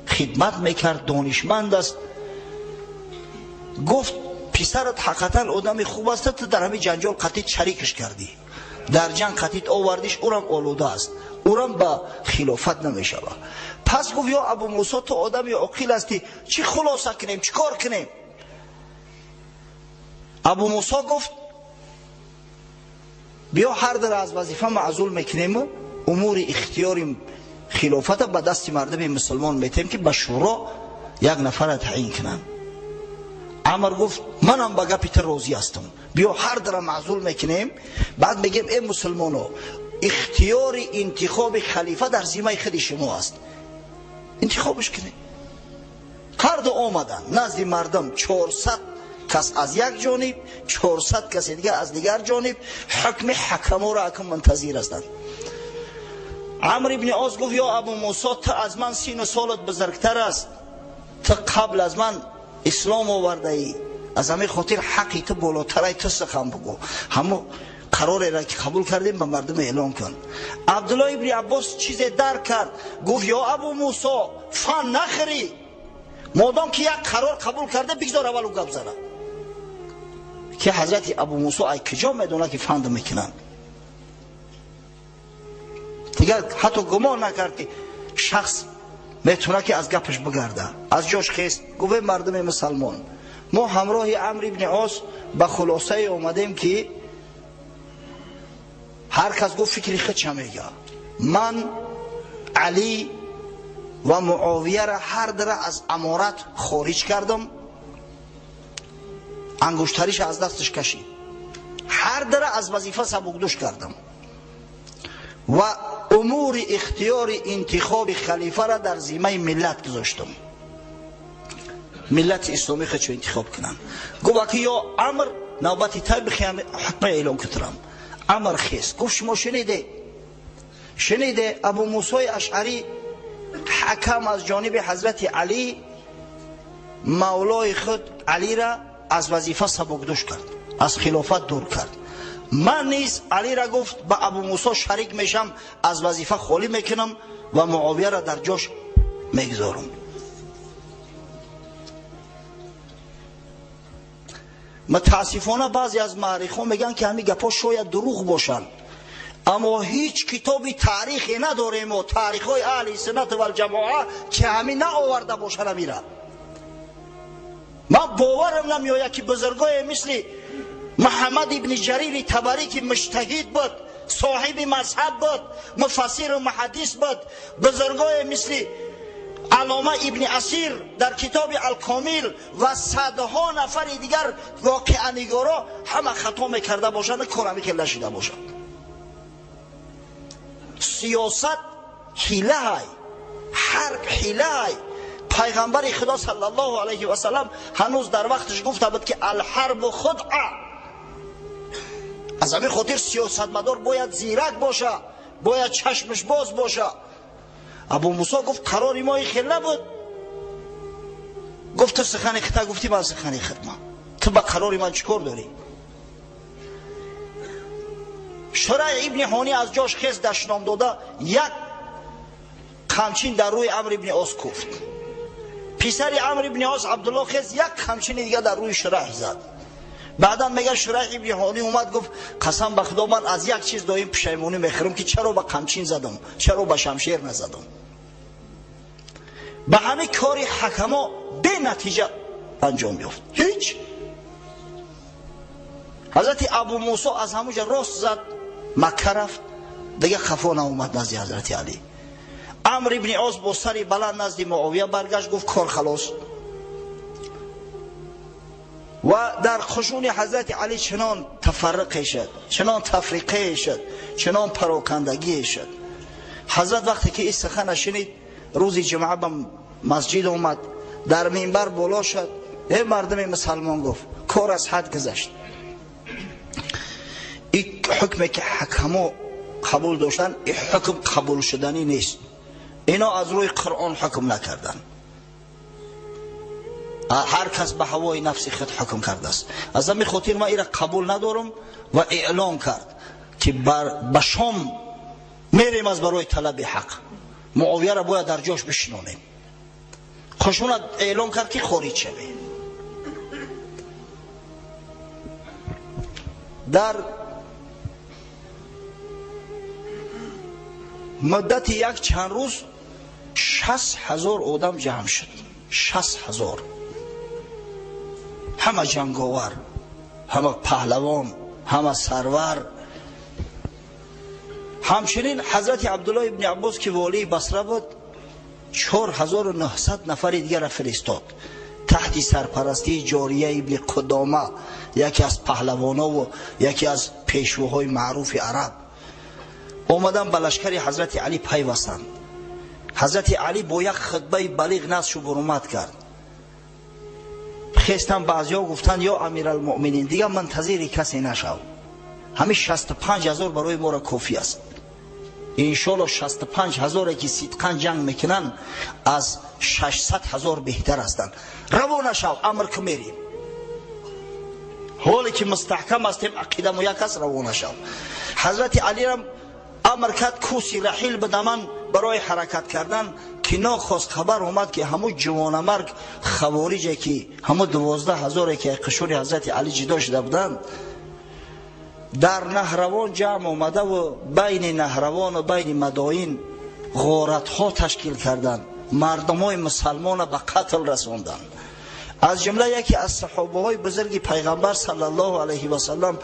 хидмат мекард, донишманд аст. Гуфт, писарат ҳақиқатан одами хуб аст, ту дар ҳамин ҷанҷол қатит шарикаш кардӣ, дар ҷанг қатит овардиш, урам олуда аст, урам ба хилофат намешавад. Пас гуфт, ё Абу Мусо, ту одами оқил ҳастӣ, чӣ хулоса кунем, чӣ кор кунем? Абу Мусо гуфт, биё, ҳар дара аз вазифа маъзул мекунему умури ихтиёри хилофата ба дасти мардуми мусулмон метем, ки ба шӯро як нафара таъин кунанд. Амр гуфт, манам ба гапи ту розӣ ҳастам, биё, ҳар дара маъзул мекунем, баъд мегем, э мусулмоно, ихтиёри интихоби халифа дар зиммаи худи шумо аст, интихобаш кунед. Ҳар ду омаданд назди мардум, 400 кас аз як ҷониб, 400 каси дигар аз дигар ҷониб, ҳукми ҳакаморо акм мунтазир ҳастанд. Амр ибни Ос гуфт, ё Абу Мусо, ту аз ман сину солат бузургтар аст, ту қабл аз ман ислом овардаӣ, аз ҳамин хотир ҳаққи ту болотарай, ту сухан бугӯ, ҳамо қарореро ки қабул кардем, ба мардум эълон кун. Абдуллоҳ ибни Аббос чизе дарк кард, гуфт, ё Абу Мусо, фан нахӯрӣ, модом ки як қарор қабул карда, бигзор аввал ӯ гап занад. Ки ҳазрати Абу Мусо ай куҷо медонад, ки фанд мекунанд? Дигар ҳатто гумон накард, ки шахс метавонад, ки аз гапаш бигарда. Аз ҷош хест, гуфт, мардуми мусалмон, мо ҳамроҳи Амр ибни Ос ба хулосае омадем, ки ҳар кас гуфт фикри худша мега, ман Алӣ ва Муовияра ҳар дара аз аморат хориҷ кардам. Ангуштариша аз дасташ кашид, ҳар дара аз вазифа сабукдӯш кардам ва умури ихтиёри интихоби халифаро дар зиммаи миллат гузоштам, миллати исломӣ худшо интихоб кунанд. Гуфт, аки ё Амр, навбати тай бихоям ҳукма эълон кунам. Амр хест, гуфт, шумо шуниде, Абу Мусои Ашъарӣ, ҳакам аз ҷониби ҳазрати Алӣ, мавлои худ Алира аз вазифа сабукдӯш кард, аз хилофат дур кард. Ман низ Алира, гуфт, ба Абу Мусо шарик мешам, аз вазифа холӣ мекунам ва Муовияро дар ҷош мегузорам. Мутаассифона, баъзе аз муаррихон мегӯянд, ки ҳамин гапҳо шояд дурӯғ бошанд, аммо ҳеҷ китоби таърихе надорем, таърихҳои аҳли суннат валҷамоа, ки ҳамин наоварда бошанд. Амира ман боварам намеояд, ки бузургое мисли Муҳаммад ибни Ҷарири Табарӣ, ки муҷтаҳид буд, соҳиби мазҳаб буд, муфассиру муҳаддис буд, бузургое мисли Аллома Ибни Асир дар китоби Алкомил ва садҳо нафари дигар воқеанигоро ҳама хато мекарда бошанд, кор ҳамин хел нашида бошад. Сиёсат ҳилаҳай, ҳарб ҳилаҳай. Пайғамбари Худо саллаллоҳу алайҳи васалам ҳанӯз дар вақташ гуфта буд, ки алҳарбу худъа. Аз ҳамин хотир сиёсатмадор бояд зирак боша, бояд чашмаш боз боша. Абу Мусо гуфт, қарори мо ин хел набуд. Гуфт, ту сухани хита гуфтӣ, ман сухани хидма, ту ба қарори ман чӣ кор дорӣ? Шурайҳ ибни Ҳонӣ аз ҷош хез, дашном дода, як қамчин дар рӯи Амр ибни Ос куфт. Писари Амр ибни Ос Абдулло хез, як қамчини дигар дар рӯи Шурайҳ зад. Баъдан мегӯяд, Шурайҳ ибни Ҳонӣ омад, гуфт, қасам ба Худо, ман аз як чиз доим пушаймонӣ мехӯрам, ки чаро ба қамчин задам, чаро ба шамшер назадам. Ба ҳамин кори ҳакамо бенатиҷа анҷом ёфт, ҳеҷ. Ҳазрати Абу Мусо аз ҳамуҷа рост зад, Макка рафт, дига хафо наомад назди Ҳазрати Алӣ. Амр ибни Ос бо сари баланд назди Муовия баргашт, гуфт кор халос. Ва дар қушуни Ҳазрати Алӣ чунон тафарруқе шуд, чунон тафриқе шуд, чунон парокандагие шуд. Ҳазрат вақте ки ин сухана шунид, рӯзи ҷумъа ба масҷид омад, дар минбар боло шуд. Эй мардуми мусалмон, гуфт, кор аз ҳад гузашт. Ин ҳукме ки ҳакамо қабул доштанд, ин ҳукм қабул шуданӣ нест. Ино аз рӯи Қуръон ҳукм накарданд. Ҳар кас ба ҳавои нафси худ ҳукм кардааст. Аз ҳамин хотир ман инро қабул надорам. Ва эълон кард ки ба Шом мерем аз барои талаби ҳақ. Муовияро бояд дар ҷош бишинонем. Қушунат эълон кард ки хориҷ шавем. Дар муддати як чанд рӯз 60,000 одам ҷамъ шуд. 60,000. Ҳама ҷанговар, ҳама паҳлавон, ҳама сарвар. Ҳамчунин Ҳазрати Абдуллоҳ ибни Аббос ки волии Басра буд, 4900 нафари дигарро фиристод таҳти сарпарастии Ҷория ибни Қудома, яке аз паҳлавонову яке аз пешвоҳои маъруфи араб. Омадан ба лашкари Ҳазрати Алӣ пайвастанд. Ҳазрати Алӣ бо як хутбаи балиғ назшу бурумад кард. Хестан баъзиҳо гуфтанд: ё Амиралмуъминин, дигар мунтазири касе нашав, ҳамин 65,000 барои моро кофӣ аст. Иншоалло 65,000 ки сидқан ҷанг мекунанд аз 600,000 беҳтар ҳастанд. Раво нашав, амр ки мерем. Ҳоле ки мустаҳкам ҳастем, ақидамо як аст, раво нашав. Ҳазрати Алирам амр кард кӯси раҳил бидаман барои ҳаракат кардан, ки нохост хабар омад ки ҳамун ҷавонамарг хавориҷе ки ҳамун 12,000 ки қишури Ҳазрати Алӣ ҷудо шуда буданд, дар Наҳравон ҷамъ омадаву байни Наҳравону байни Мадоин ғоратҳо ташкил карданд, мардумҳои мусалмонро ба қатл расонданд. Аз ҷумла яке аз саҳобаҳои бузурги Пайғамбар саллаллоҳу алайҳи васаллам,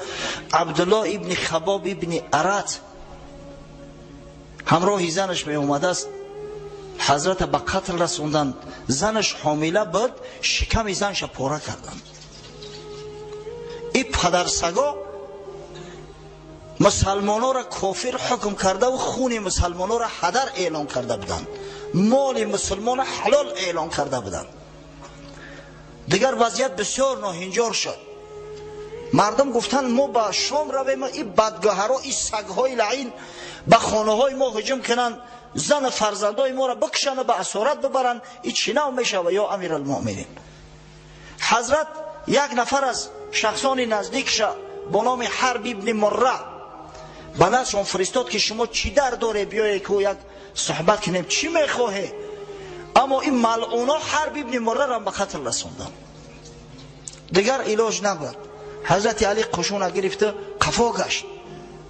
Абдуллоҳ ибни Хабоб ибни Арат, ҳамроҳи занаш меомадааст. Ҳазрата ба қатл расонданд. Занаш ҳомила буд, шиками занша пора карданд. Ин падарсаго мусалмононро кофир ҳукм кардаву хуни мусалмононро ҳадар эълон карда буданд, моли мусулмонро ҳалол эълон карда буданд. Дигар вазъият бисёр ноҳинҷор шуд. Мардум гуфтанд: мо ба Шом равем, ин бадгӯҳаро, ин сагҳои лаъин ба хонаҳои мо ҳуҷум кунанд, зану фарзандои моро бикушанд, ба асорат бибаранд, ин чӣ нав мешавад, ё Амиралмуъминин? Ҳазрат як нафар аз шахсони наздикша бо номи Ҳарб ибни Мурра ба наздшон фиристод ки шумо чӣ дар доре, биёе ку як суҳбат кунем, чӣ мехоҳе? Аммо ин малъуно Ҳарб ибни Мурраро ба қатл расонданд. Дигар илоҷ набуд. Ҳазрати Алӣ қушуна гирифта қафо гашт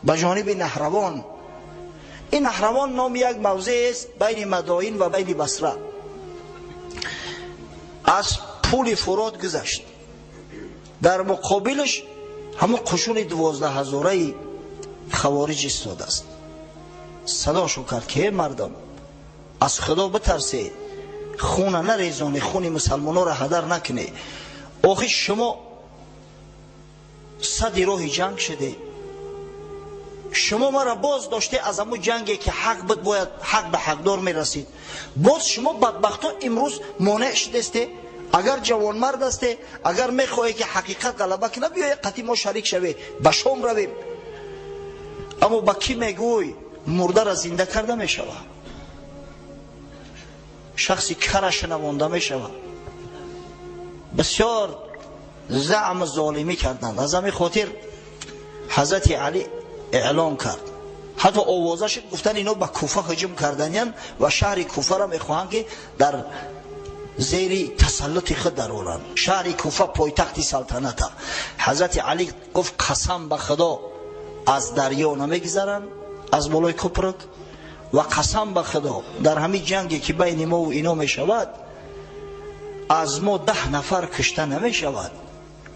ба ҷониби Наҳравон. Ин Наҳравон номи як мавзеест байни Мадоин ва байни Басра. Аз пули Фурот гузашт. Дар муқобилаш ҳамон қушуни 12,000 хавориҷ истодааст. Садошон кард ки эй мардум, аз Худо битарсед, хуна нарезонед, хуни мусалмононро ҳадар накунед. Охир шумо сади роҳи ҷанг шудед, шумо маро боз доште аз ҳамун ҷанге ки ҳақ буд, бояд ҳақ ба ҳақдор мерасид. Боз шумо бадбахто имрӯз монеъ шудесте. Агар ҷавонмард ҳасте, агар мехоҳе ки ҳақиқат ғалаба кунад, биёе қатъи мо шарик шаве, ба Шом равем. Аммо ба кӣ мегӯй мурдара зинда карда мешавад, шахси кара шунавонда мешавад. Бисёр заъму золимӣ карданд. Аз ҳамин хотир Ҳазрати Алӣ эълон кард, ҳатто овоза шуд, гуфтанд ино ба Куфа ҳуҷум карданиянд ва шаҳри Куфаро мехоҳанд ки дар зери тасаллути худ дароранд. Шаҳри Куфа пойтахти салтаната. Ҳазрати Алӣ гуфт: қасам ба Худо, аз дарё намегузаранд аз болои купрак, ва қасам ба Худо, дар ҳамин ҷанге ки байни мову ино мешавад, аз мо 10 нафар кушта намешавад.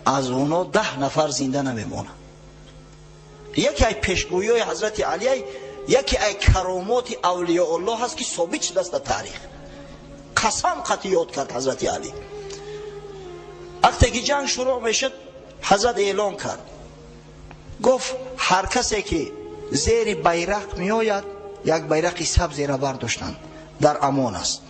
Аз оно 10 нафар зинда намемонад. Яке ай пешгӯиҳои ҳазрати Алӣ, яке ай каромоти авлиёуллоҳ аст, ки собит шудааст дар таърих. Қасам қатъи ёд кард ҳазрати Алӣ. Вақте ки ҷанг шурӯъ мешуд, ҳазрат эълон кард, гуфт ҳар касе ки зери байрақ меояд, як байрақи сабзеро бардоштанд, дар амон аст.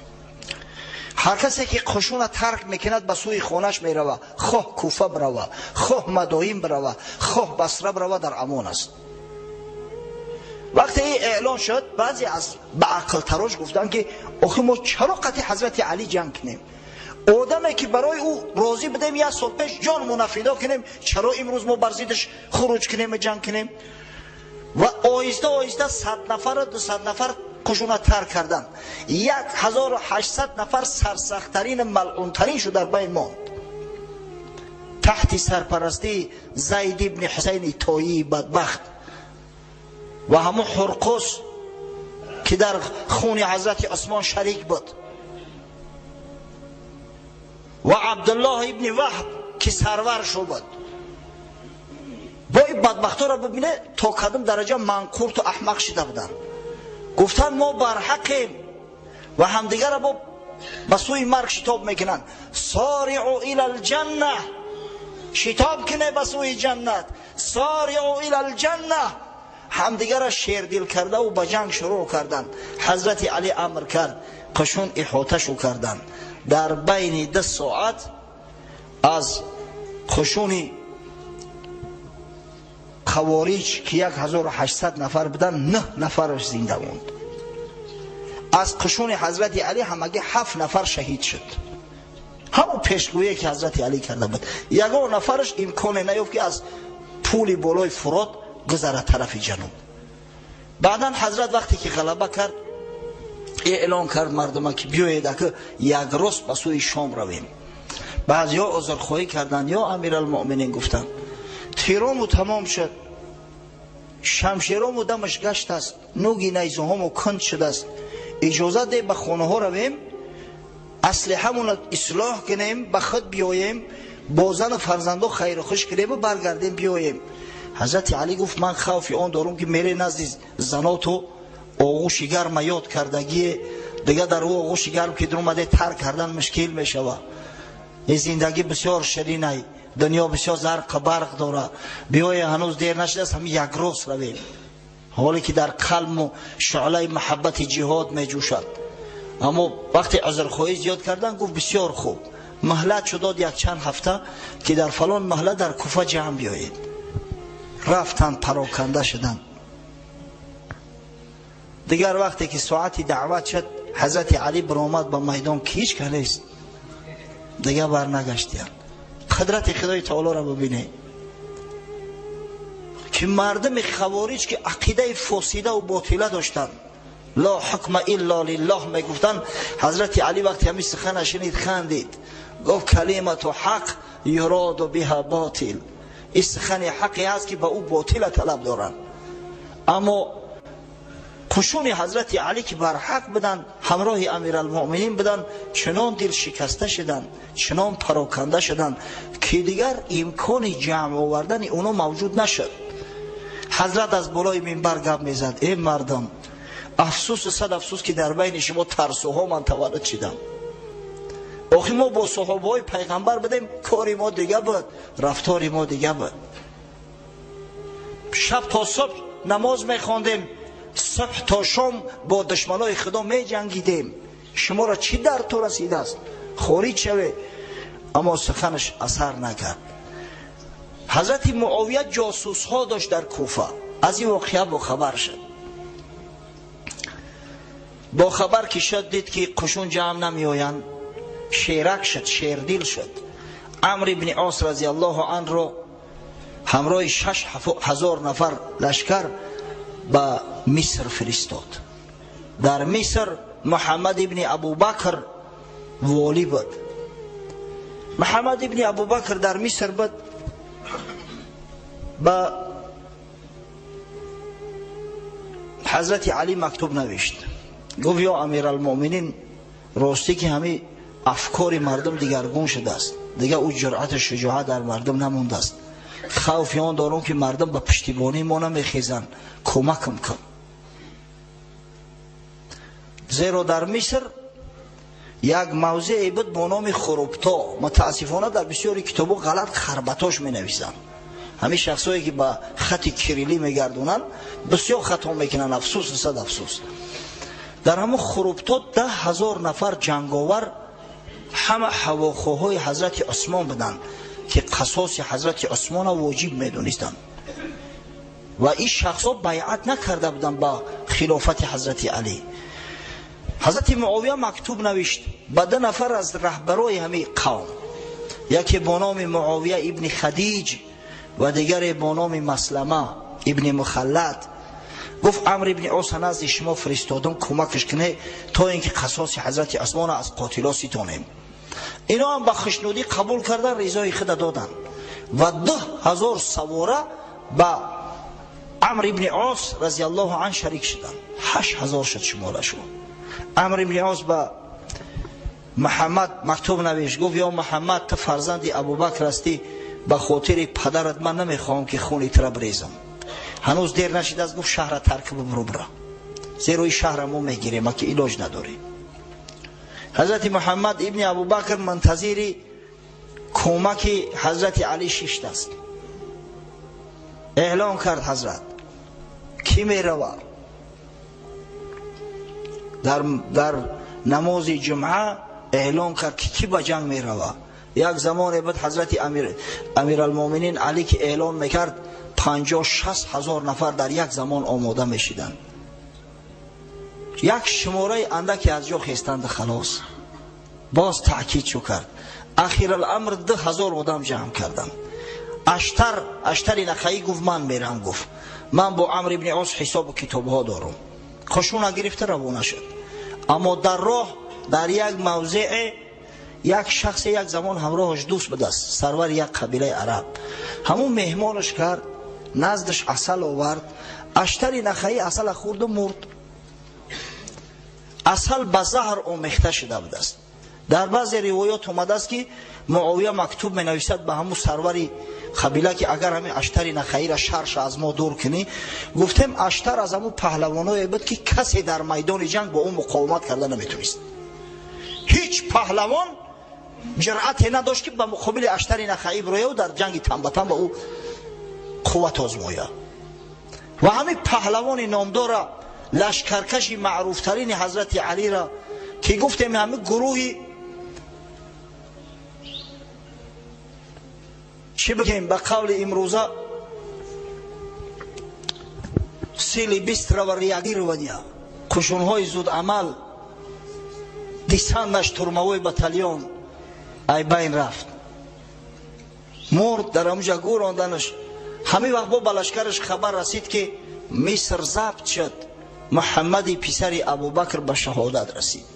Ҳар касе ки қушуна тарк мекунад, ба сӯи хонаш мерава, хоҳ Куфа бирава, хоҳ Мадоин бирава, хоҳ Басра бирава, дар амон аст. Вақте ин эълон шуд, баъзе аз ба ақлтарош гуфтанд, ки охи мо чаро қатъи ҳазрати Алӣ ҷанг кунем? Одаме ки барои ӯ розӣ будем як сол пеш ҷонмона фидо кунем, чаро имрӯз мо бар зиддаш хуруҷ кунем ва ҷанг кунем? Ва оҳиста оҳиста 100 нафару 200 нафар қушуна тарк карданд. 1800 нафар сарсахттарин, малъунтарин шуд дар байн монд. Таҳти сарпарастии Зайд ибни Ҳусайни Тоии бадбахт ва ҳамун Ҳурқус, ки дар хуни ҳазрати Усмон шарик буд, ва Абдуллоҳ ибни Ваҳб, ки сарвар шуд. Бо ин бадбахтҳоро бибине, то кадом дараҷа манқурту аҳмақ шида буданд. Гуфтанд мо барҳақем ва ҳамдигарро бо ба сӯи марг шитоб мекунанд. Сориъу ила лҷанна, шитоб кине ба сӯи ҷаннат, сориъу ила лҷанна. Ҳамдигарро шердил кардаву ба ҷанг шурӯъ карданд. Ҳазрати Алӣ амр кард, қушун иҳоташу карданд. Дар байни 2 соат аз қушуни хавориҷ, ки 1800 нафар буданд, 9 нафараш зинда монд. Аз қушуни ҳазрати Алӣ ҳамагӣ 7 нафар шаҳид шуд. Ҳамон пешгӯие ки ҳазрати Алӣ карда буд, ягон нафараш имконе наёфт, ки аз пули болои Фурот гузарад тарафи ҷануб. Баъдан ҳазрат вақте ки ғалаба кард, эълон кард мардума, ки биёед, ака як рост ба сӯи Шом равем. Баъзеҳо узрхоҳӣ карданд, ё Амиралмуъминин, гуфтанд, тирому тамом шуд, шамшерому дамаш гаштааст, нуги найзоҳому кунд шудааст, иҷозат де ба хонаҳо равем, аслиҳамонро ислоҳ кунем, ба худ биёем, бо зану фарзандо хайру хуш кунему баргардем биёем. Ҳазрати Алӣ гуфт ман хавфи он дорум, ки мере назди заноту оғӯши гарма ёд кардагие, дигар дар ӯ оғӯши гарм ки дуромаде, тарк кардан мушкил мешава. Ин зиндагӣ бисёр ширинай, дунё бисёр зарқу барқ дорад, биёе, ҳанӯз дер нашудааст, ҳамин як рост равем. Ҳоле ки дар қалбу шӯълаи маҳаббати ҷиҳод меҷӯшад. Аммо вақте узрхоҳӣ зиёд кардан, гуфт бисёр хуб, маҳлат шуд, дод якчанд ҳафта, ки дар фалон маҳлат дар Куфа ҷамъ биёед. Рафтанд, пароканда шуданд. Дигар вақте ки соати даъват шуд, ҳазрати Алӣ баромад ба майдон, ки ҳеҷ ка нест, дигар барнагаштиянд. Қудрати Худои таолоро бибинед, ки мардуми хавориҷ, ки ақидаи фосидаву ботила доштанд, ло ҳукма илло лиллоҳ мегуфтанд, ҳазрати Алӣ вақте ҳамин сухана шунид, хандид, гуфт калимату ҳақ юроду биҳа ботил, ин сухани ҳақе ҳаст, ки ба ӯ ботила талаб доранд. Аммо қушуни ҳазрати Алӣ, ки барҳақ буданд, ҳамроҳи Амиралмуъминин буданд, чунон дил шикаста шуданд, чунон пароканда шуданд, ки дигар имкони ҷамъ овардани оно мавҷуд нашуд. Ҳазрат аз болои минбар гап мезад: э мардум, афсӯсу сад афсӯс, ки дар байни шумо тарсуҳо ман таваллуд шидам. Охи мо бо соҳобаҳои пайғамбар будем, кори мо дига буд, рафтори мо дига буд. Шаб то субҳ намоз мехондем, субҳ то шом бо душманои Худо меҷангидем. Шуморо чӣ дар ту расидааст? Хориҷ шавед. Аммо суханаш асар накард. Ҳазрати Муовия ҷосусҳо дошт дар Куфа, аз ин воқеа бохабар шуд. Бохабар ки шуд, дид, ки қушун ҷамъ намеоянд, шерак шуд, шердил шуд. Амр ибни Ос разиаллоҳу анро ҳамроҳи 6000 нафар лашкар ба Миср фиристод. Дар Миср Муҳаммад ибни Абубакр волӣ буд. Муҳаммад ибни Абубакр дар Миср буд, ба ҳазрати Алӣ мактуб навишт, гуфт ё Амиралмуъминин, ростӣ ки ҳамин афкори мардум дигаргун шудааст. Дига ӯ ҷуръату шуҷоат дар мардум намондааст. Хавфи он дорам, ки мардум ба пуштибонии мо намехезанд. Кӯмакам кун. Зеро дар Миср як мавзее буд бо номи Хурубто. Мутаассифона, дар бисёри китобҳо ғалат Харбатош менависанд. Ҳамин шахсое, ки ба хати кирилӣ мегардонанд, бисёр хато мекунанд. Афсӯс, сад афсӯс. Дар ҳамон Хурубто 10 000 нафар ҷанговар, ҳама ҳавохоҳои ҳазрати Усмон буданд, ки қасоси ҳазрати Усмона воҷиб медонистанд, ва ин шахсҳо байъат накарда буданд ба хилофати ҳазрати Алӣ. Ҳазрати Муовия мактуб навишт ба ду нафар аз раҳбарои ҳамин қавм, яке бо номи Муовия ибни Хадиҷ ва дигаре бо номи Маслама ибни Мухаллад. Гуфт: «Амр ибни Оса назди шумо фиристодам, кӯмакаш куне, то ин ки қасоси ҳазрати Усмона аз қотило ситонем». Ино ҳам ба хушнудӣ қабул кардан, ризои худа доданд ва 2000 савора ба Амр ибни Ос разиаллоҳу ан шарик шуданд. 8000 шуд шуморашон. Амр ибни Ос ба Муҳаммад мактуб навишт, гуфт: «Ё Муҳаммад, ту фарзанди Абубакр ҳастӣ, ба хотири падарат ман намехоҳам, ки хуни тура бирезам. Ҳанӯз дер нашидааст, — гуфт, — шаҳра тарк бибуру бира, зеро ин шаҳра мо мегирем, аки илоҷ надорем». Ҳазрати Муҳаммад ибни Абубакр мунтазири кӯмаки ҳазрати Алӣ шиштааст. Эълон кард ҳазрат: «Кӣ меравад?» Дар намози ҷумъа эълон кард, ки кӣ ба ҷанг меравад. Як замоне буд, ҳазрати Амиралмуъминин Алӣ ки эълон мекард, 50-60 ҳазор нафар дар як замон омода мешиданд. Як шумораи андаке аз ҷо хестанд, халос. Боз таъкид шу кард. Ахираламр 2000 одам ҷамъ карданд. Аштар, Аштари Нахаӣ, гуфт: «Ман мерам». Гуфт: «Ман бо Амр ибни Ос ҳисобу китобҳо дорам». Қушуна гирифта равона шуд, аммо дар роҳ, дар як мавзеъе, як шахсе як замон ҳамроҳаш дӯст будааст, сарвари як қабилаи араб, ҳамун меҳмонаш кард, наздаш асал овард. Аштари Нахаӣ асала хӯрду мурд. Асал ба заҳр омехта шуда будааст. Дар баъзе ривоёт омадааст, ки Муовия мактуб менависад ба ҳамун сарвари қабила, ки агар ҳамин Аштари Нахаира шарша аз мо дур кунӣ. Гуфтем, Аштар аз ҳамун паҳлавоное буд, ки касе дар майдони ҷанг бо ӯ муқовимат карда наметонист. Ҳеҷ паҳлавон ҷуръате надошт, ки ба муқобили Аштари Нахаӣ бирояу дар ҷанги танбатан ба ӯ қувват озмоя. Ва ҳамин паҳлавони номдора, лашкаркаши маъруфтарини ҳазрати Алира, ки гуфтем, ҳамин гурӯҳи, чӣ бигем, ба қавли имрӯза, силы быстрого реагирования, қушунҳои зудамал, десантно-штурмовой батальон, ай байн рафт, мурд. Дар ҳамуҷа гӯронданаш. Ҳамин вақт бо ба лашкараш хабар расид, ки Миср забт шуд, Муҳаммади писари Абубакр ба шаҳодат расид.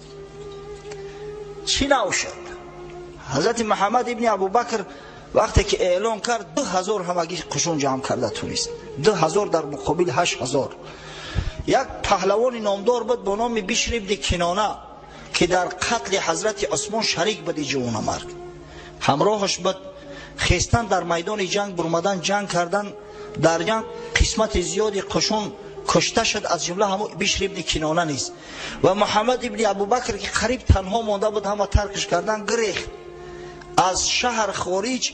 Чӣ нав шуд? Ҳазрати Муҳаммад ибни Абубакр вақте ки эълон кард, 2000 ҳамагӣ қушун ҷамъ карда тунист, 2000 дар муқобили 8000. Як паҳлавони номдор буд бо номи Бишр ибни Кинона, ки дар қатли ҳазрати Усмон шарик буди, ҷавонамарг ҳамроҳаш буд. Хестан, дар майдони ҷанг бурмадан, ҷанг кардан. Дар ҷанг қисмати зиёди қушун кушта шуд, аз ҷумла ҳамун Бишр ибни Кинона низ. Ва Муҳаммад ибни Абубакр, ки қариб танҳо монда буд, ҳама таркш кардан, гирехт, аз шаҳр хориҷ,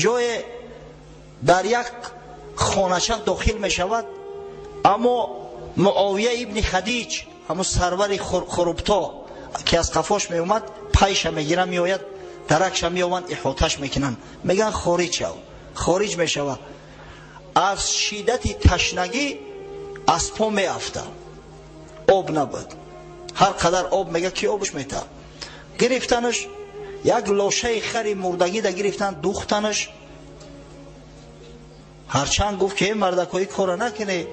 ҷое дар як хонача дохил мешавад. Аммо Муовия ибни Хадиҷ, ҳамун сарвари Хурубто, ки аз қафош меомад, пайша мегиранд, меояд, даракша меованд, иҳоташ мекунанд, мегӯянд: «Хориҷ шав». Хориҷ мешавад, аз шиддати ташнагӣ аз по меафта. Об набуд. Ҳар қадар об мега, ки обш мета. Гирифтанаш, як лошаи хари мурдагида гирифтан, духтанаш. Ҳарчанд гуфт, ки мардакҳои кора накунӣ,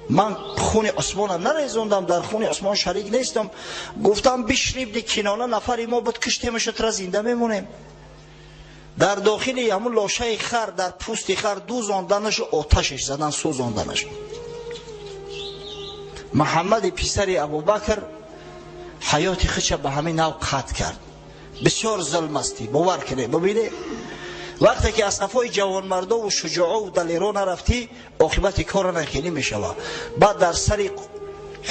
ман хуни Усмона нарезондам, дар хуни Усмон шарик нестам. Гуфтам: «Бишр ибни Кинона нафари мо буд, киштемаша, тура зинда мемонем». Дар дохили ҳамун лошаи хар, дар пӯсти хар дузонданашу оташеш задан, сӯзонданаш. Муҳаммади писари Абубакр ҳаёти худша ба ҳамин нав қатъ кард. Бисёр зулм астӣ, бовар кунед. Бибинед, вақте ки аз сафои ҷавонмардову шуҷоъову далеро нарафтӣ, оқибати кора нахелӣ мешавад. Баъд дар сари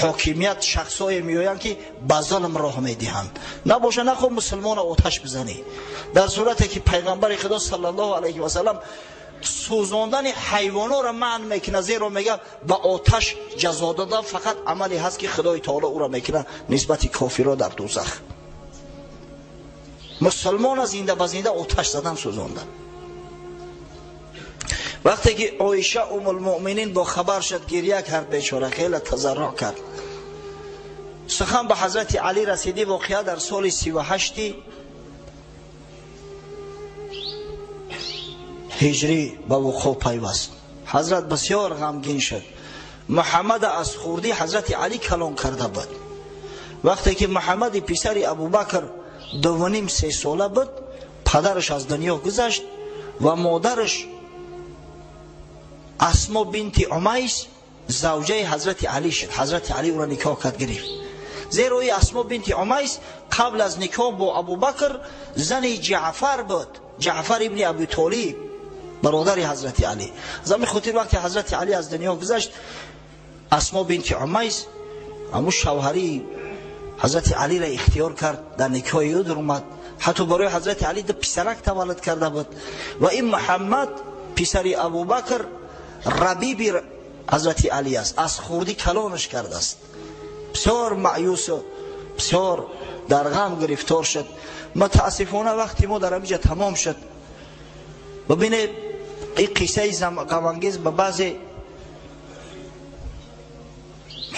ҳокимият шахсое меоянд, ки ба зулм роҳ медиҳанд. Набоша, нахо мусулмона оташ бизанӣ. Дар сурате ки пайғамбари Худо саллаллоҳу алайҳи васаллам сӯзондани ҳайвонҳоро манъ мекунад, зеро мегӯяд, ба оташ ҷазо додан фақат амале ҳаст, ки Худои таоло ӯро мекунад нисбати кофирро дар дӯзах. Мусулмона зинда ба зинда оташ задан, сӯзондан. Вақте ки Оиша Умулмуъминин бо хабар шуд, гирья кард, бечора хеле тазарруъ кард. Сухан ба ҳазрати Алӣ расидӣ. Воқеа дар соли 38 ҳиҷрӣ ба вуқӯъ пайваст. Ҳазрат бисёр ғамгин шуд. Муҳаммада аз хурдӣ ҳазрати Алӣ калон карда буд. Вақте ки Муҳаммади писари Абубакр 2.5-3 сола буд, падараш аз дунё гузашт ва модараш Асмо бинти Умайс завҷаи ҳазрати Алӣ шуд. Ҳазрати Алӣ ӯро никоҳ кард, гирифт. Зеро и Асмо бинти Умайс қабл аз никоҳ бо Абубакр зани Ҷаъфар буд, Ҷаъфар ибни Абутолиб, бародари ҳазрати Алӣ. Аз ҳамин хотир вақте ҳазрати Алӣ аз дунё гузашт, Асмо бинти Умайс ҳамун шавҳарии ҳазрати Алиро ихтиёр кард, дар никоҳи ӯ даромад. Ҳатто барои ҳазрати Алӣ ду писарак таваллуд карда буд ва ин Муҳаммад писари Абубакр рабиби ҳазрати Алӣ аст, аз хурдӣ калонаш кардааст. Бисёр маъюсу бисёр дар ғам гирифтор шуд. Мутаассифона, вақти мо дар ҳамиҷа тамом шуд. Бибинед, ин қиссаи ғамангез ба баъзе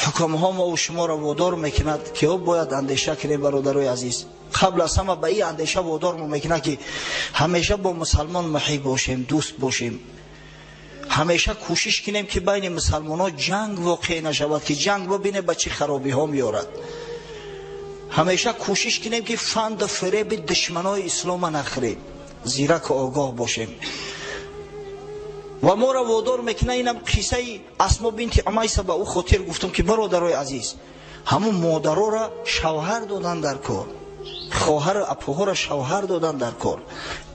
ҳукмҳо мову шуморо водор мекунад, ки ё бояд андеша кунем. Бародарои азиз, қабл аз ҳама ба ин андеша водор мо мекунад, ки ҳамеша бо мусалмон муҳиб бошем, дӯст бошем, ҳамеша кӯшиш кунем, ки байни мусалмонҳо ҷанг воқеъ нашавад, ки ҷанг, бибине, ба чӣ харобиҳо меорад. Ҳамеша кӯшиш кунем, ки фанду фиреби душманои ислома нахӯрем, зираку огоҳ бошем. Ва моро водор мекунад инам қиссаи Асмо бинти Умайса. Ба ӯ хотир гуфтам, ки бародарои азиз, ҳамун модароро шавҳар додан дар кор, хоҳару апоҳоро шавҳар додан дар кор.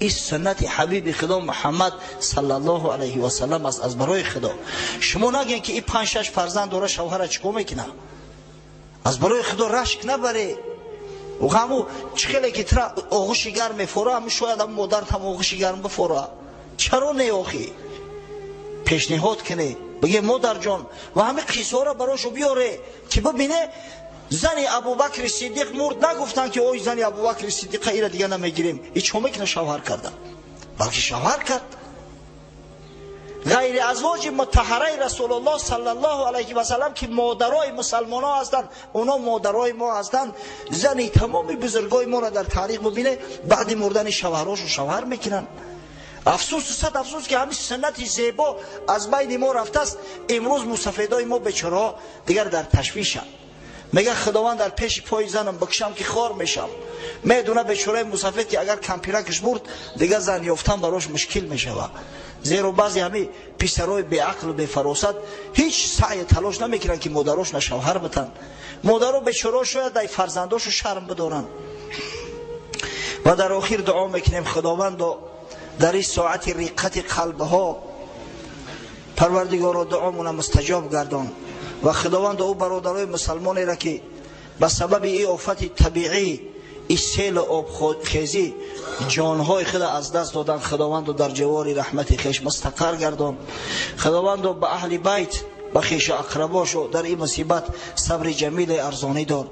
Ин суннати ҳабиби Худо Муҳаммад саллаллоҳу алайҳи васаллам аст. Аз барои Худо, шумо нагӯед, ки ин панҷ шаш фарзанд дора, шавҳара чӣ кор мекунад? Аз барои Худо, рашк набаре. Ҳаму чӣ хеле ки тра оғӯши гарм мефора, ҳаму шояд ҳаму модарат ҳам оғӯши гарм бифора. Чаро не, охӣ? Пешниҳод кунед, бигӯе, модарҷон, ва ҳамин қиссаҳоро барошу биёре, ки бибине, зани Абубакри Сиддиқ мурд, нагуфтанд, ки ой, зани Абубакри Сиддиқа, ира дига намегирем, и чо мекуна шавҳар карда? Балки шавҳар кард. Ғайри азвоҷи мутаҳараи Расулуллоҳ саллаллоҳу алайҳи васаллам, ки модарои мусалмонҳо ҳастанд, оно модарои мо ҳастанд. Зани тамоми бузургои моро дар таърих бубине, баъди мурдани шавҳарошон шавҳар мекунанд. Афсӯсу сад афсӯс, ки ҳамин суннати зебо аз байни мо рафтааст. Имрӯз мусафедои мо бечораҳо дигар дар ташвишанд. Мега, Худованд, дар пеши пои занам бикшам, ки хор мешам. Медуна бечораи мусафед, ки агар кампиракаш бурд, дигар зан ёфтан барош мушкил мешавад. Зеро баъзе ҳами писарои беақлу бефаросат ҳеҷ саъю талош намекунанд, ки модарошона шавҳар битанд. Модаро бечорао шояд дар фарзандошу шарм бидоранд. Ва дар охир дуо мекунем: Худовандо, дар ин соати риққати қалбҳо, Парвардигоро, дуомона мустаҷоб гардон. Ва Худованд, ӯ бародарои мусалмонеро, ки ба сабаби ин офати табиӣ, ин селу обхезӣ ҷонҳои худа аз даст доданд, Худованду дар ҷавори раҳмати хеш мустақар гардон. Худованду ба аҳли байт, ба хешу ақрабошу дар ин мусибат сабри ҷамиле арзонӣ дор.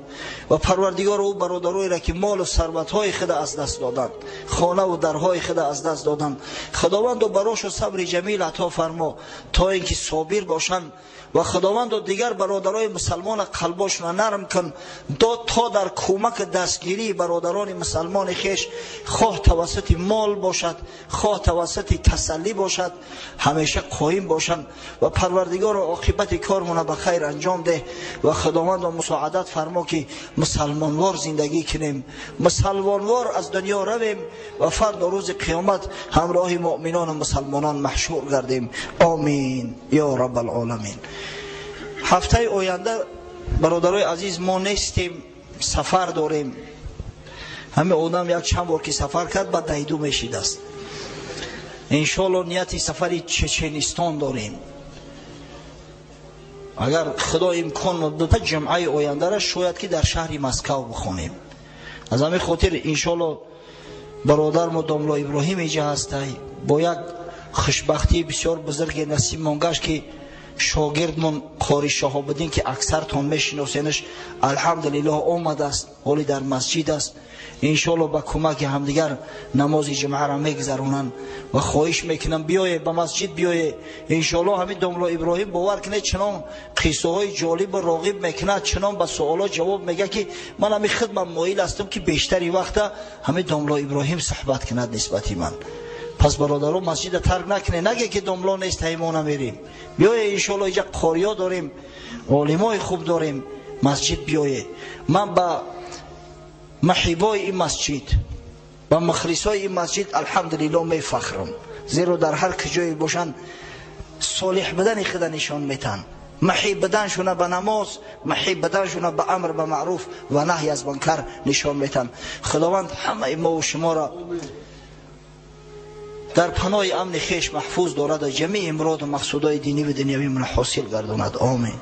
Ва Парвардигор, ӯ бародароеро, ки молу сарватҳои худа аз даст доданд, хонаву дарҳои худа аз даст доданд, Худованду барошу сабри ҷамил ато фармо, то ин ки собир бошанд. Ва Худованду дигар бародарои мусалмона қалбошона нарм кун, то дар кӯмаки дастгирии бародарони мусалмони хеш, хоҳ тавассути мол бошад, хоҳ тавассути тасаллӣ бошад, ҳамеша қоим бошанд. Ва Парвардигоро, оқибати кормона ба хайр анҷом деҳ. Ва Худовандо, мусоадат фармо, ки мусалмонвор зиндагӣ кунем, мусалмонвор аз дунё равем ва фардо рӯзи қиёмат ҳамроҳи муъминону мусалмонон маҳшур гардем. Омин ё раббалоламин. Ҳафтаи оянда, бародарои азиз, мо нестем, сафар дорем. Ҳамин одам як чанд бор ки сафар кард, ба дайду мешидаст. Иншоалло нияти сафари Чеченистон дорем. Агар Худо имкон дод, ҷумъаи ояндара шояд ки дар шаҳри Москав бихонем. Аз ҳамин хотир иншоалло бародармо домло Иброҳим иҷа ҳастай, бо як хушбахтии бисёр бузурге насибмон гашт, ки шогирдмон Қори Шаҳобиддин, ки аксартон мешиносенаш, алҳамдулиллоҳ омадааст, ҳоли дар масҷид аст. Иншоалло ба кӯмаки ҳамдигар намози ҷумъаро мегузаронанд ва хоҳиш мекунам биёе ба масҷид, биёе. Иншоалло ҳамин домло Иброҳим, бовар кунед, чунон қиссаҳои ҷолибу роғиб мекунад, чунон ба суолот ҷавоб мегӯяд, ки ман ҳамин хидмат моил ҳастам, ки бештари вақта ҳамин домло Иброҳим суҳбат кунад нисбати ман. Пас бародаро, масҷида тарк накунед, наге ки домло нест, мо намерем. Биёе иншоалло, иҷа қориё дорем, олимои хуб дорем, масҷид биёе. Ман ба маҳибои ин масҷид, ба мухлисои ин масҷид алҳамдулилло мефахрам, зеро дар ҳар куҷое бошанд солиҳ будани худа нишон метаҳанд, маҳиб буданшуна ба намоз, маҳиб буданшуна ба амр ба маъруф ва наҳй аз мункар нишон метаҳанд. Худованд ҳамаи мову шуморо дар паноҳи амни хеш маҳфуз дорад ва ҷамеи муроду мақсудҳои динӣ ва дунявӣ мона ҳосил гардонад. Омин.